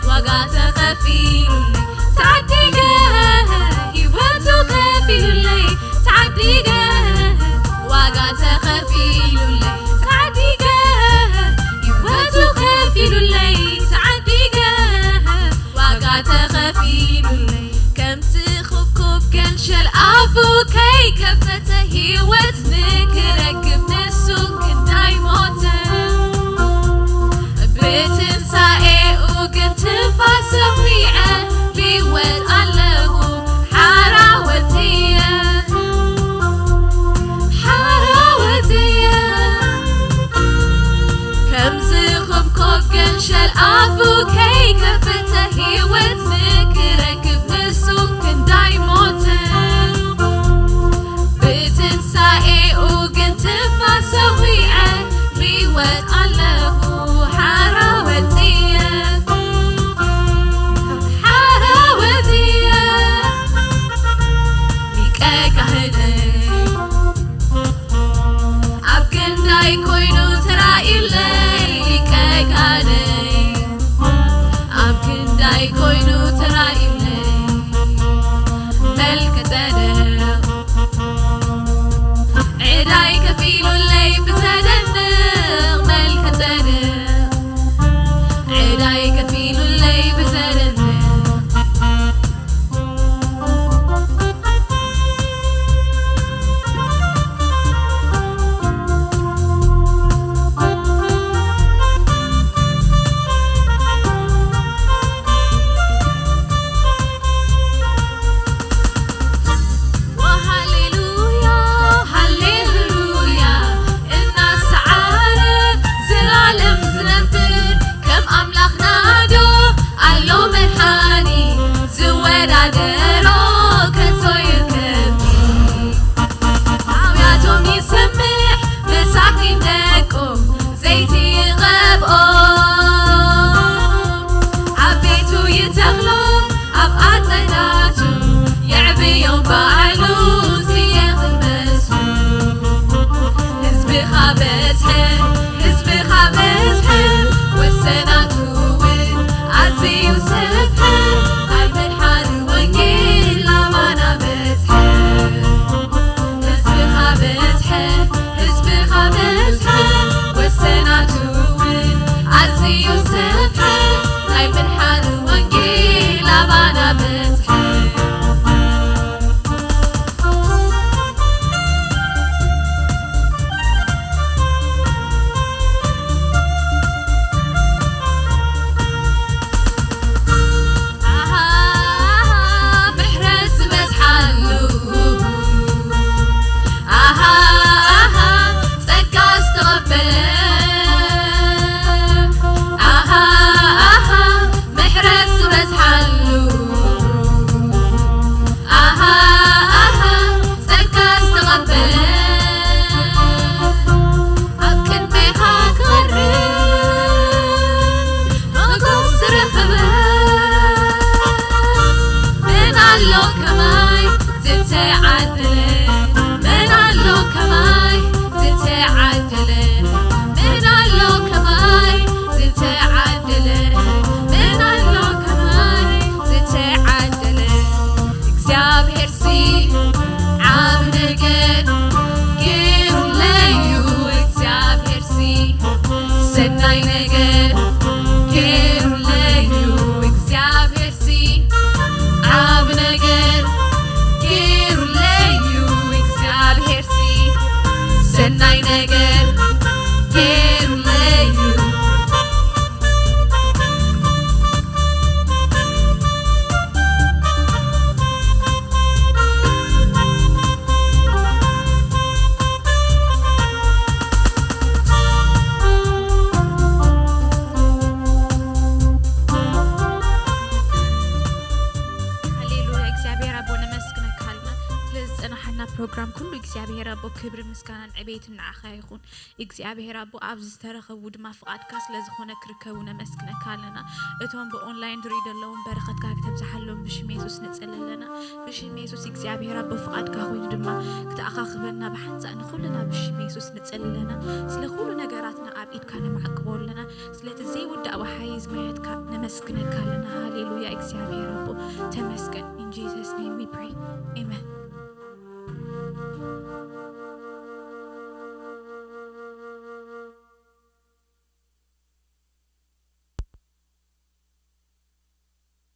ዋጋ ተኸፊሉለይ ተዓዲገ፣ ህይወቱ ከፊሉለይ ተዓዲገ፣ ዋጋ ተኸፊሉለይ ተዓዲገ፣ ህይወቱ ከፊሉለይ ተዓዲገ፣ ዋጋ ተኸፊሉለይ። ከምቲ ክኩብ ገንሸል ኣፉ ከይከፈተ፣ ህይወት ንክረክብ ንሱ ክንዳይ ሞተ። ብትንሳኤኡ ግን ትንፋስ ሰኺዐ፣ ብህይወት ኣለኹ፣ ሓራ ወፅየ፣ ሓራ ወፅየ። ከምዚ ክብ ኮብ ገንሸል ኣፉ ከይከፈተ፣ ህይወት ንክረክብ ንሱ ክንዳይ ሞተ። ብትንሳኤኡ ግን ትንፋስ ሰኺዐ፣ ብህይወት ኣለኹ፣ ሓራ ወፅየ፣ ሓራ ወፅየ። ሊቀ ካህነይ ኣብ ክንዳይ ኮይኑ ተራእዩለይ፣ ሊቀ ካህነይ ኣብ ክንዳይ ኮይኑ ተራእዩለይ። መልከ ጸደቅ ዕዳይ ከፊሉለይ ብዘደንቕ፣ መልከ ጸደቅ ዕዳይ ከፊሉለይ ብዘደንቕ። ሃሌሉያ፣ ሃሌሉያ እናሰዓረ፣ ዘላለም ዝነብር ከም ኣምላኽና ዶ ኣሎ መድሓኒ ዝወዳደሮ ከቶ ይርከብኒ። ኣውያቶም ይሰምዕ መሳኪን ደቆም ዘይቲ ይቐብኦም። ኣብ ቤቱ ይተኽሎም ኣብ ኣጸዳቱ የዕብዮም ባዕሉ ዝየኽመስሉ። ህዝብኻ በዝሐ፣ ህዝብኻ በዝሐ፣ ወሰናቱ እውን ኣዝዩ ሰፍሐ። ናይ ምድሓር ወንጌል ላባና በዝሐ። ህዝብኻ በዝሐ፣ ህዝብኻ በዝሐ፣ ወሰናቱ እውን ኣዝዩ ሰፍሐ። ናይ ምድሓር ወንጌል ላባና በዝሐ። ኣሃ፣ ኣሃ፣ ምሕረት ዝበዝሓሉ። ኣሃ፣ ኣሃ፣ ጸጋ ዝተቐበለ። ኣሃ፣ ኣሃ፣ ምሕረት ዝበዝሓሉ። ኣሃ፣ ኣሃ፣ ጸጋ ዝተቐበለ። ኣብ ቅድሜኻ ክቐርብ ሞገስ ዝረኸበ። መን ኣሎ ከማይ ዝተዓደለ? መን ኣሎ ከማይ ዝተዓደለ? መን ኣሎ ከማይ ዝተዓደለ? መን ኣሎ ከማይ ዝተዓደለ? እግዚኣብሔር ሲ ዓብ ነገር ገይሩለዩ። እግዚኣብሔር ሲ ሰናይ ነገር ገይሩለዩ። እግዚኣብሔር ሲ ዓብ ነገር ገይሩለዩ። እግዚኣብሔር ሲ ሰናይ ነገር ገይሩለዩ። ሃሌሉያ፣ እግዚኣብሔር ኣቦ ነመስግነካ ኣለና ስለ ዝጸናሓና ፕሮግራም ኩሉ። እግዚኣብሔር ኣቦ ክብሪ ምስጋናን ዕቤትን ንዓኻ ይኹን። እግዚኣብሔር ኣቦ ኣብዚ ዝተረኸቡ ድማ ፍቓድካ ስለ ዝኾነ ክርከቡ ነመስግነካ ኣለና። እቶም ብኦንላይን ዝርኢ ዘለዎም በረኸትካ ክተብዝሓሎም ብሽም የሱስ ንጽሊ ኣለና። ብሽም የሱስ እግዚኣብሔር ኣቦ ፍቓድካ ኮይኑ ድማ ክትኣኻኽበና ብሓንሳእ ንኹልና ብሽም የሱስ ንጽሊ ኣለና። ስለ ኩሉ ነገራትና ኣብ ኢድካ ነማዕቅቦ ኣለና። ስለቲ ዘይውዳእ ወሓይ ዝማያትካ ነመስግነካ ኣለና። ሃሌሉያ እግዚኣብሔር ኣቦ ተመስገን። In Jesus name we pray. Amen.